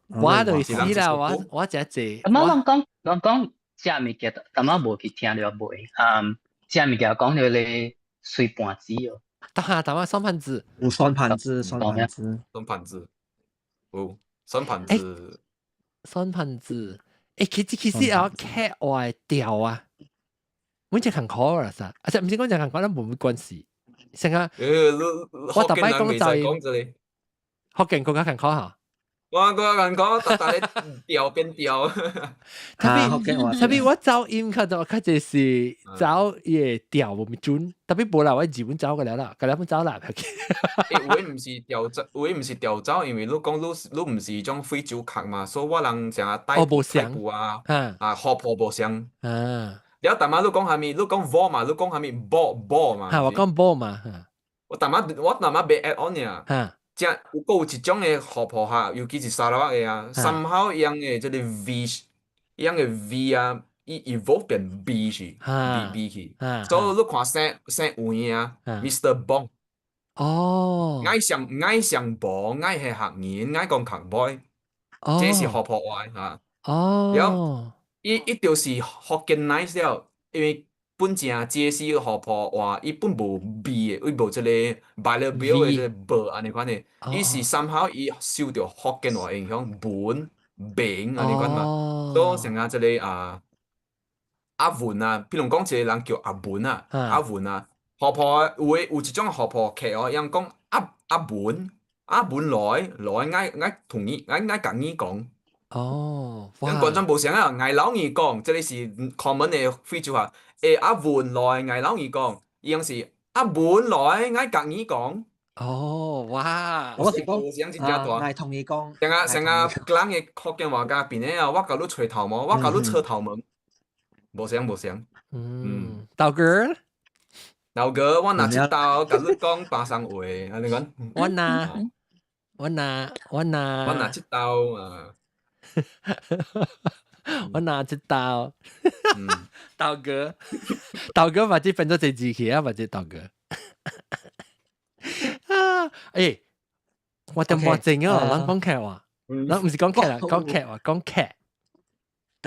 我就是啦，我食濟。咁啊，人講食物件，咁啊無去聽著袂。嗯，食物件講著咧碎盤子哦。打打啊，算盤子。有算盤子，算盤子，算盤子。有算盤子。算盤子。欸，其實啊，客話調啊，阮只艱苦啦，啥？啊，毋是講只艱苦，咱無乜關係。成個，我逐擺講就福建更加艱苦嚇。我艱苦，逐逐咧調變調。特別特別我走音較就較濟是走伊個調無咪準，特別無啦，我日本走過來啦，過來本走啦。欸，有的毋是調走，有的毋是調走，因為你講你毋是種非洲客嘛，所以我人成日帶帶布啊，啊，河婆無相。了淡仔你講啥物？你講波嘛？你講啥物？波波嘛？嚇，我講波嘛。我淡仔袂 add on 爾。這有閣有一種的河婆哈，尤其是沙拉越的啊，somehow 伊樣的這個 V，伊樣的 V 啊，伊 evolve 變 B 去，B B 去。所以你看姓姓黃啊，Mr. Bong。哦。愛上愛上無，愛係客人，愛講客boy，這是河婆話嚇。哦。伊伊就是福建 nice 了，因為本正這是河婆話，伊本無味的，伊無這個 bilabial 的這個無按呢款的，伊是 somehow 伊受著福建話影響，文明按呢款嘛，所以成個這個啊阿文啊，比如講一個人叫阿文啊，阿文啊，河婆有的有一種河婆客哦，伊講阿阿文阿文來來，愛愛同伊愛愛共你講。完全無相啊！𠊎老你講，這個是 common 的非洲話。阿文來，𠊎老你講，伊講是阿文來，𠊎共你講。哦，哇！我是講，啊，𠊎同你講。成個成個人的福建話佮變的啊！我共你揣頭毛，我共你揣頭毛，無相無相。嗯，豆哥，豆哥，我若一刀共你講巴生話，按呢講。我若，我若，我若，我若一刀啊！我拿一刀，豆哥，豆哥或者變做這字去啊，或者豆哥。啊，我點冇正啊，咱講客話，咱毋是講客啦，講客話，講客。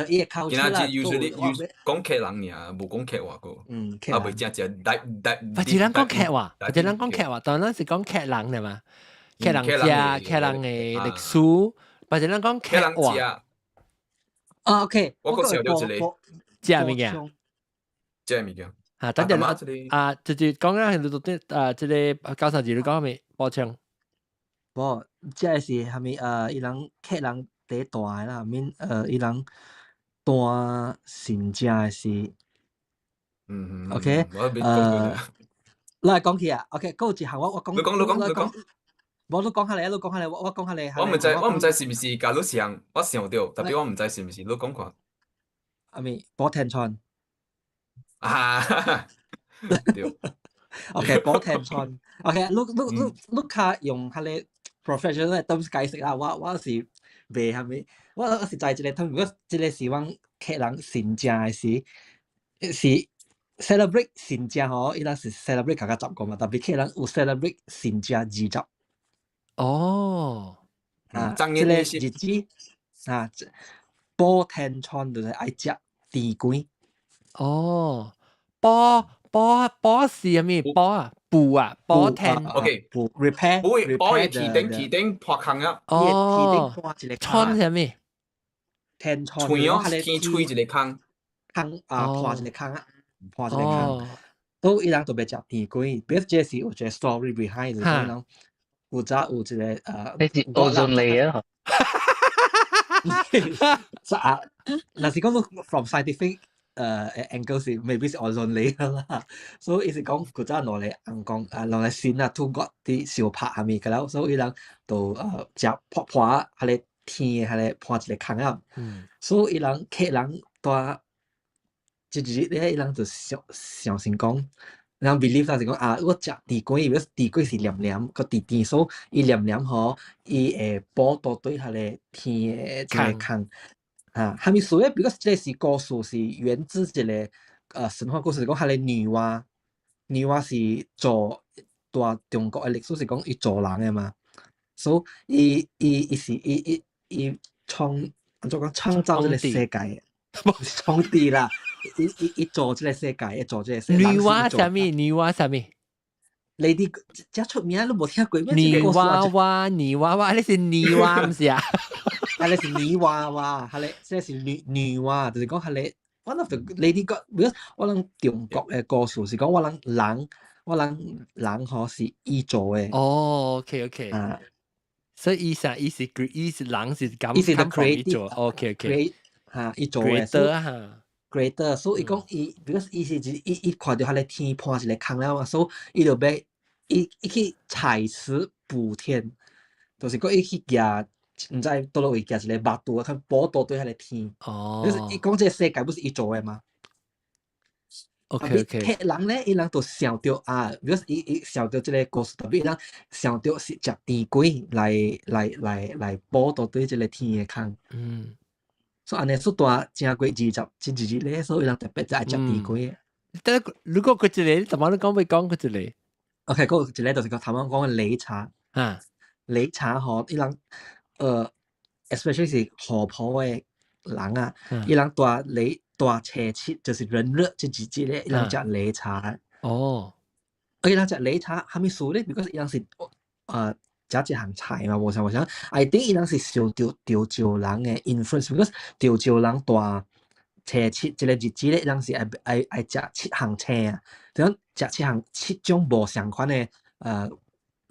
伊個口啦，usually 講客人爾，無講客話個。啊，袂正正來來。或者咱講客話，或者咱講客話，當然是講客人對嘛？客人食，客人的歷史。或者咱講客話。啊，OK。我閣想著一個，食物件，食物件。啊，等陣啊，就是講緊係到底啊，這個高三字你講咩？補充。無，這個是啥物？伊人客人第大的啦，免伊人帶新正的是。OK，你來講起啊，OK，閣有一項我講。你講，你講，你講。無，你講下來，你講下來，我講下來。我毋知，我毋知是毋是共你想，我想著，特別我毋知是毋是，你講看。阿咪，寶天川。啊，對。 OK，寶天川。OK，你你你你較用較個 professional 的 terms 解釋啦，我是袂啥物，我是知這個 term，如果這個是阮客人新正的時，是 celebrate 新正吼，伊人是 celebrate 較較10個嘛，特別客人有 celebrate 新正20。哦，啊，這個日子啊，補天川就是愛食甜粿。哦，補補補是啥物？補啊，補啊，補天。 OK，補 repair。補補的天頂天頂破空啊。哦，川啥物？天川。吹哦，天吹一個空。空啊，破一個空啊，破一個空。都伊人特別食甜粿，別這是有一個 story behind，就是講古早有一個你是 ozone layer 啊？啊，若是講 from scientific angle 是 maybe 是 ozone layer 啦，所以伊是講古早兩個翁公啊，兩個神啊，吐骨佇相拍啥物個了，所以伊人就食破破彼個天的彼個破一個空啊，所以伊人客人蹛這一日咧，伊人就相相信講，人 believe 啦是講啊，我食甜粿，因為甜粿是黏黏閣甜甜，所以伊黏黏吼，伊會補到對彼個天的這個空。啊，啥物事咧？because 這個是故事是源自一個神話故事，講彼個女媧，女媧是做蹛中國的歷史是講伊造人的嘛，所以伊伊伊是伊伊伊創按怎講創造這個世界，創地啦，伊伊伊造這個世界，伊造這個世界。女媧啥物？女媧啥物？ Lady 遮出名，你無聽過咩？泥娃娃，泥娃娃，你是泥娃毋是啊？彼個是泥娃娃，彼個這個是女女媧，就是講彼個 one of the lady god。because 我諗中國的故事是講我諗人，我諗人吼是伊做的。哦，OK OK。啊，所以伊啥伊是伊是人是咁，伊是 the creative。 OK OK。嚇，伊做的。 creator 哈。 creator，所以伊講伊，because 伊是伊伊看著彼個天破一個空了嘛，所以伊就欲伊伊去採石補天，就是講伊去舉，毋知佗落位舉一個木柱，去補倒對彼個天。哦。就是伊講這個世界不是伊做的嗎？OK OK。客人咧，伊人就想著啊，because 伊伊想著這個故事，特別伊人想著是食甜粿來來來來補倒對這個天的空。所以按呢，出蹛正過20這一日咧，所以伊人特別就愛食甜粿。但如果佢一個，怎麼你講欲講佢一個？ OK，嗰個一個就是個頭先講嘅擂茶。擂茶吼，伊人especially 是河婆嘅人啊，伊人大擂大初七就是人日這幾節咧，伊人食擂茶。伊人食擂茶，啥物事咧？because 伊人是食一項菜嘛，無啥無啥。I think 伊人是受著潮州人嘅 influence，because 潮州人大初七這個日子咧，伊人是愛愛愛食七項菜啊，就講食七項七種無相款嘅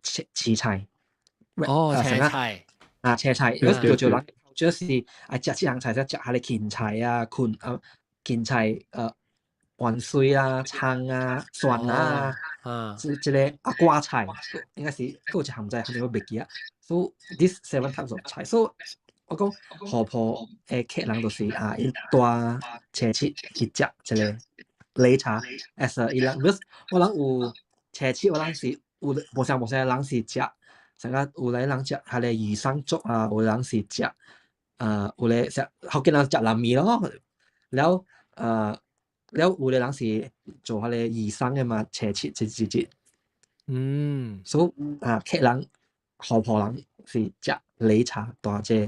青菜。哦，青菜。啊，青菜，如果潮州人就是愛食七項菜，就食下個芹菜啊、芹啊、芹菜芫荽啊、葱啊、蒜啊，這個啊瓜菜，應該是閣有一項菜，我袂記啊。So this seven types of 菜，so 我講河婆的客人就是啊，伊大初七去食這個擂茶，as a 伊人，because 我人有初七，我人是有無啥無啥人是食，啥個有個人食彼個魚生粥啊，有人是食，有個食福建人食南麵咯，了了有個人是做彼個魚生的嘛，初七這這這，所以啊，客人河婆人是食擂茶大這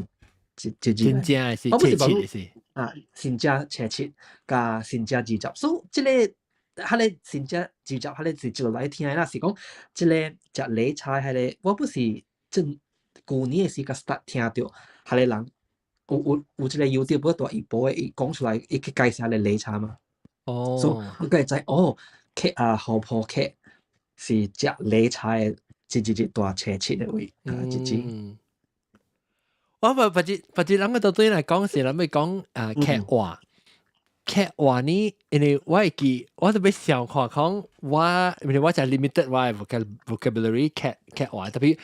這這真正的是初七的是啊，真正初七佮真正20，所以這個彼個真正二十，彼個是一路來聽的啦，是講這個食擂茶彼個，我不是真舊年的時才 start 聽著，彼個人有這個 YouTube 大一波的，伊講出來，伊去介紹彼個擂茶嘛。所以我才會知哦，客啊河婆客是食擂茶的，這這這大初七的位啊，這這。我不不知不知，咱個對來講是咱欲講啊客話，客話呢，因為我會記，我特別想看講，我因為我就 limited 我的 vocabulary 客客話，特別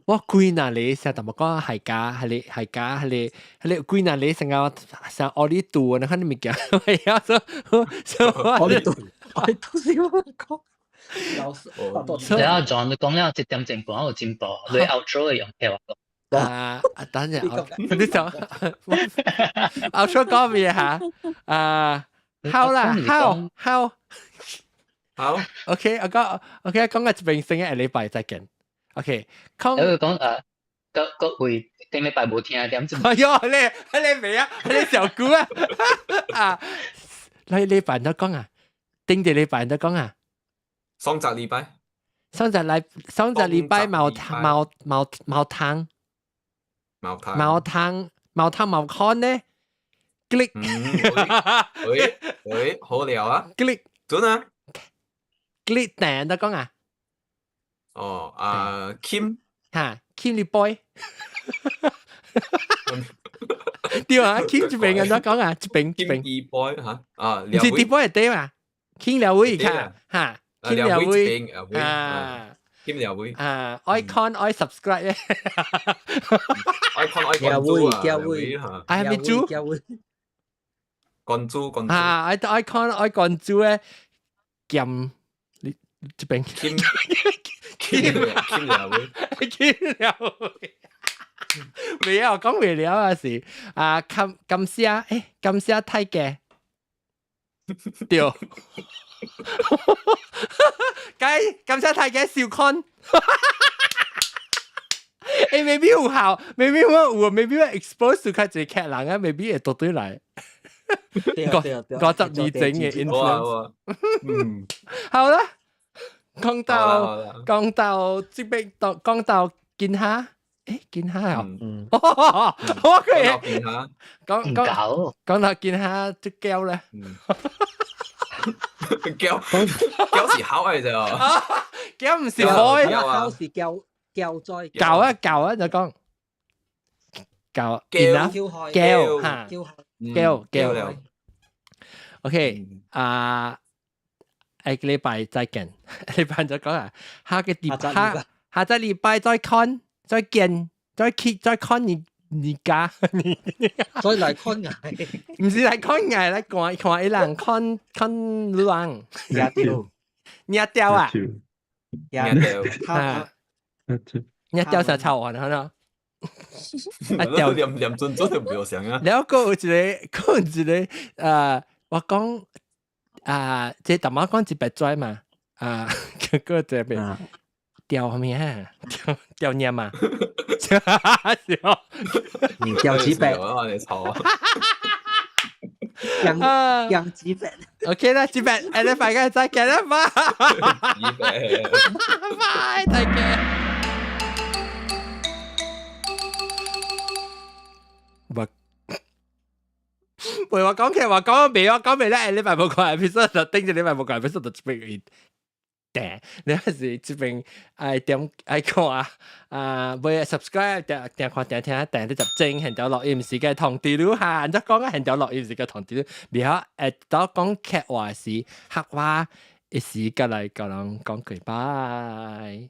我幾若個成淡薄講客家，係你客家，係你係你幾若個成個成奧利度，那款物件，係啊，所所以奧利度，奧利度是我講。老師，然後 John 你講了一點鐘半有進步，你 outro 會用客話講。啊！等陣，你講，outro 講咩嚇？啊，好啦，好，好，好，OK，我講，OK，講個一邊先，下禮拜再見。OK，講，講各各位頂禮拜無聽點子。哎喲，你你未啊？你小姑啊？啊，你禮拜都講啊？頂個禮拜都講啊？雙集禮拜，上集禮拜冇冇冇冇湯。冇湯，冇湯，冇湯冇看呢？click，喂喂，好料啊！click，準啊！click 訂得講啊？哦，啊，Kim，嚇，Kim 你 boy，對啊，Kim 這邊人都講啊，這邊這邊。 Kim boy 嚇，啊，唔是 D boy 係對嘛？Kim 廖偉嚇，嚇，Kim 廖偉啊。兼又會啊，愛看愛 subscribe 咧，愛看愛關注啊，會嚇，愛咩注？關注關注啊，愛愛看愛關注咧，兼你這邊兼兼兼又會兼又會，未啊，講未了啊是啊，感感謝感謝太嘅，對。該感謝大家收看。maybe 有效，maybe 我有，maybe 我 expose to 較濟客人啊，maybe 會倒對來。對對對，52整嘅 influence。好啦，講到這邊到講到見下，見下啊，我可以見下，講講講到見下就夠啦。叫叫是好嚟啫，叫唔是開，叫是叫叫再教啊教啊就講教叫叫嚇叫叫。OK 啊，下個禮拜再見，禮拜再講啊，下個禮下下個禮拜再看，再見，再見，再看你。你家，你再來看藝，唔是來看藝，來看看伊人看看人，野雕，野雕啊，野雕，啊，野雕成臭完，係咯。啊雕連連準準都唔要想啊。了後有一個，閣有一個，我講啊，這淡仔講一白紙嘛，啊，個這邊掉咩啊？掉掉尿嘛？笑，你掉幾百？你吵。養養幾百？OK 啦，幾百，下禮拜再見啦，拜。幾百？拜，再見。我袂話講劇話講未，我講未咧，下禮拜無看 episode 就頂住禮拜無看 episode 就這邊訂，你是這邊愛點愛看啊，啊，袂 subscribe 訂訂看訂聽訂你就精，現條錄音時間通知你哈，你講啊現條錄音時間通知你，然後會到講劇話時客話一時間來共人講句拜。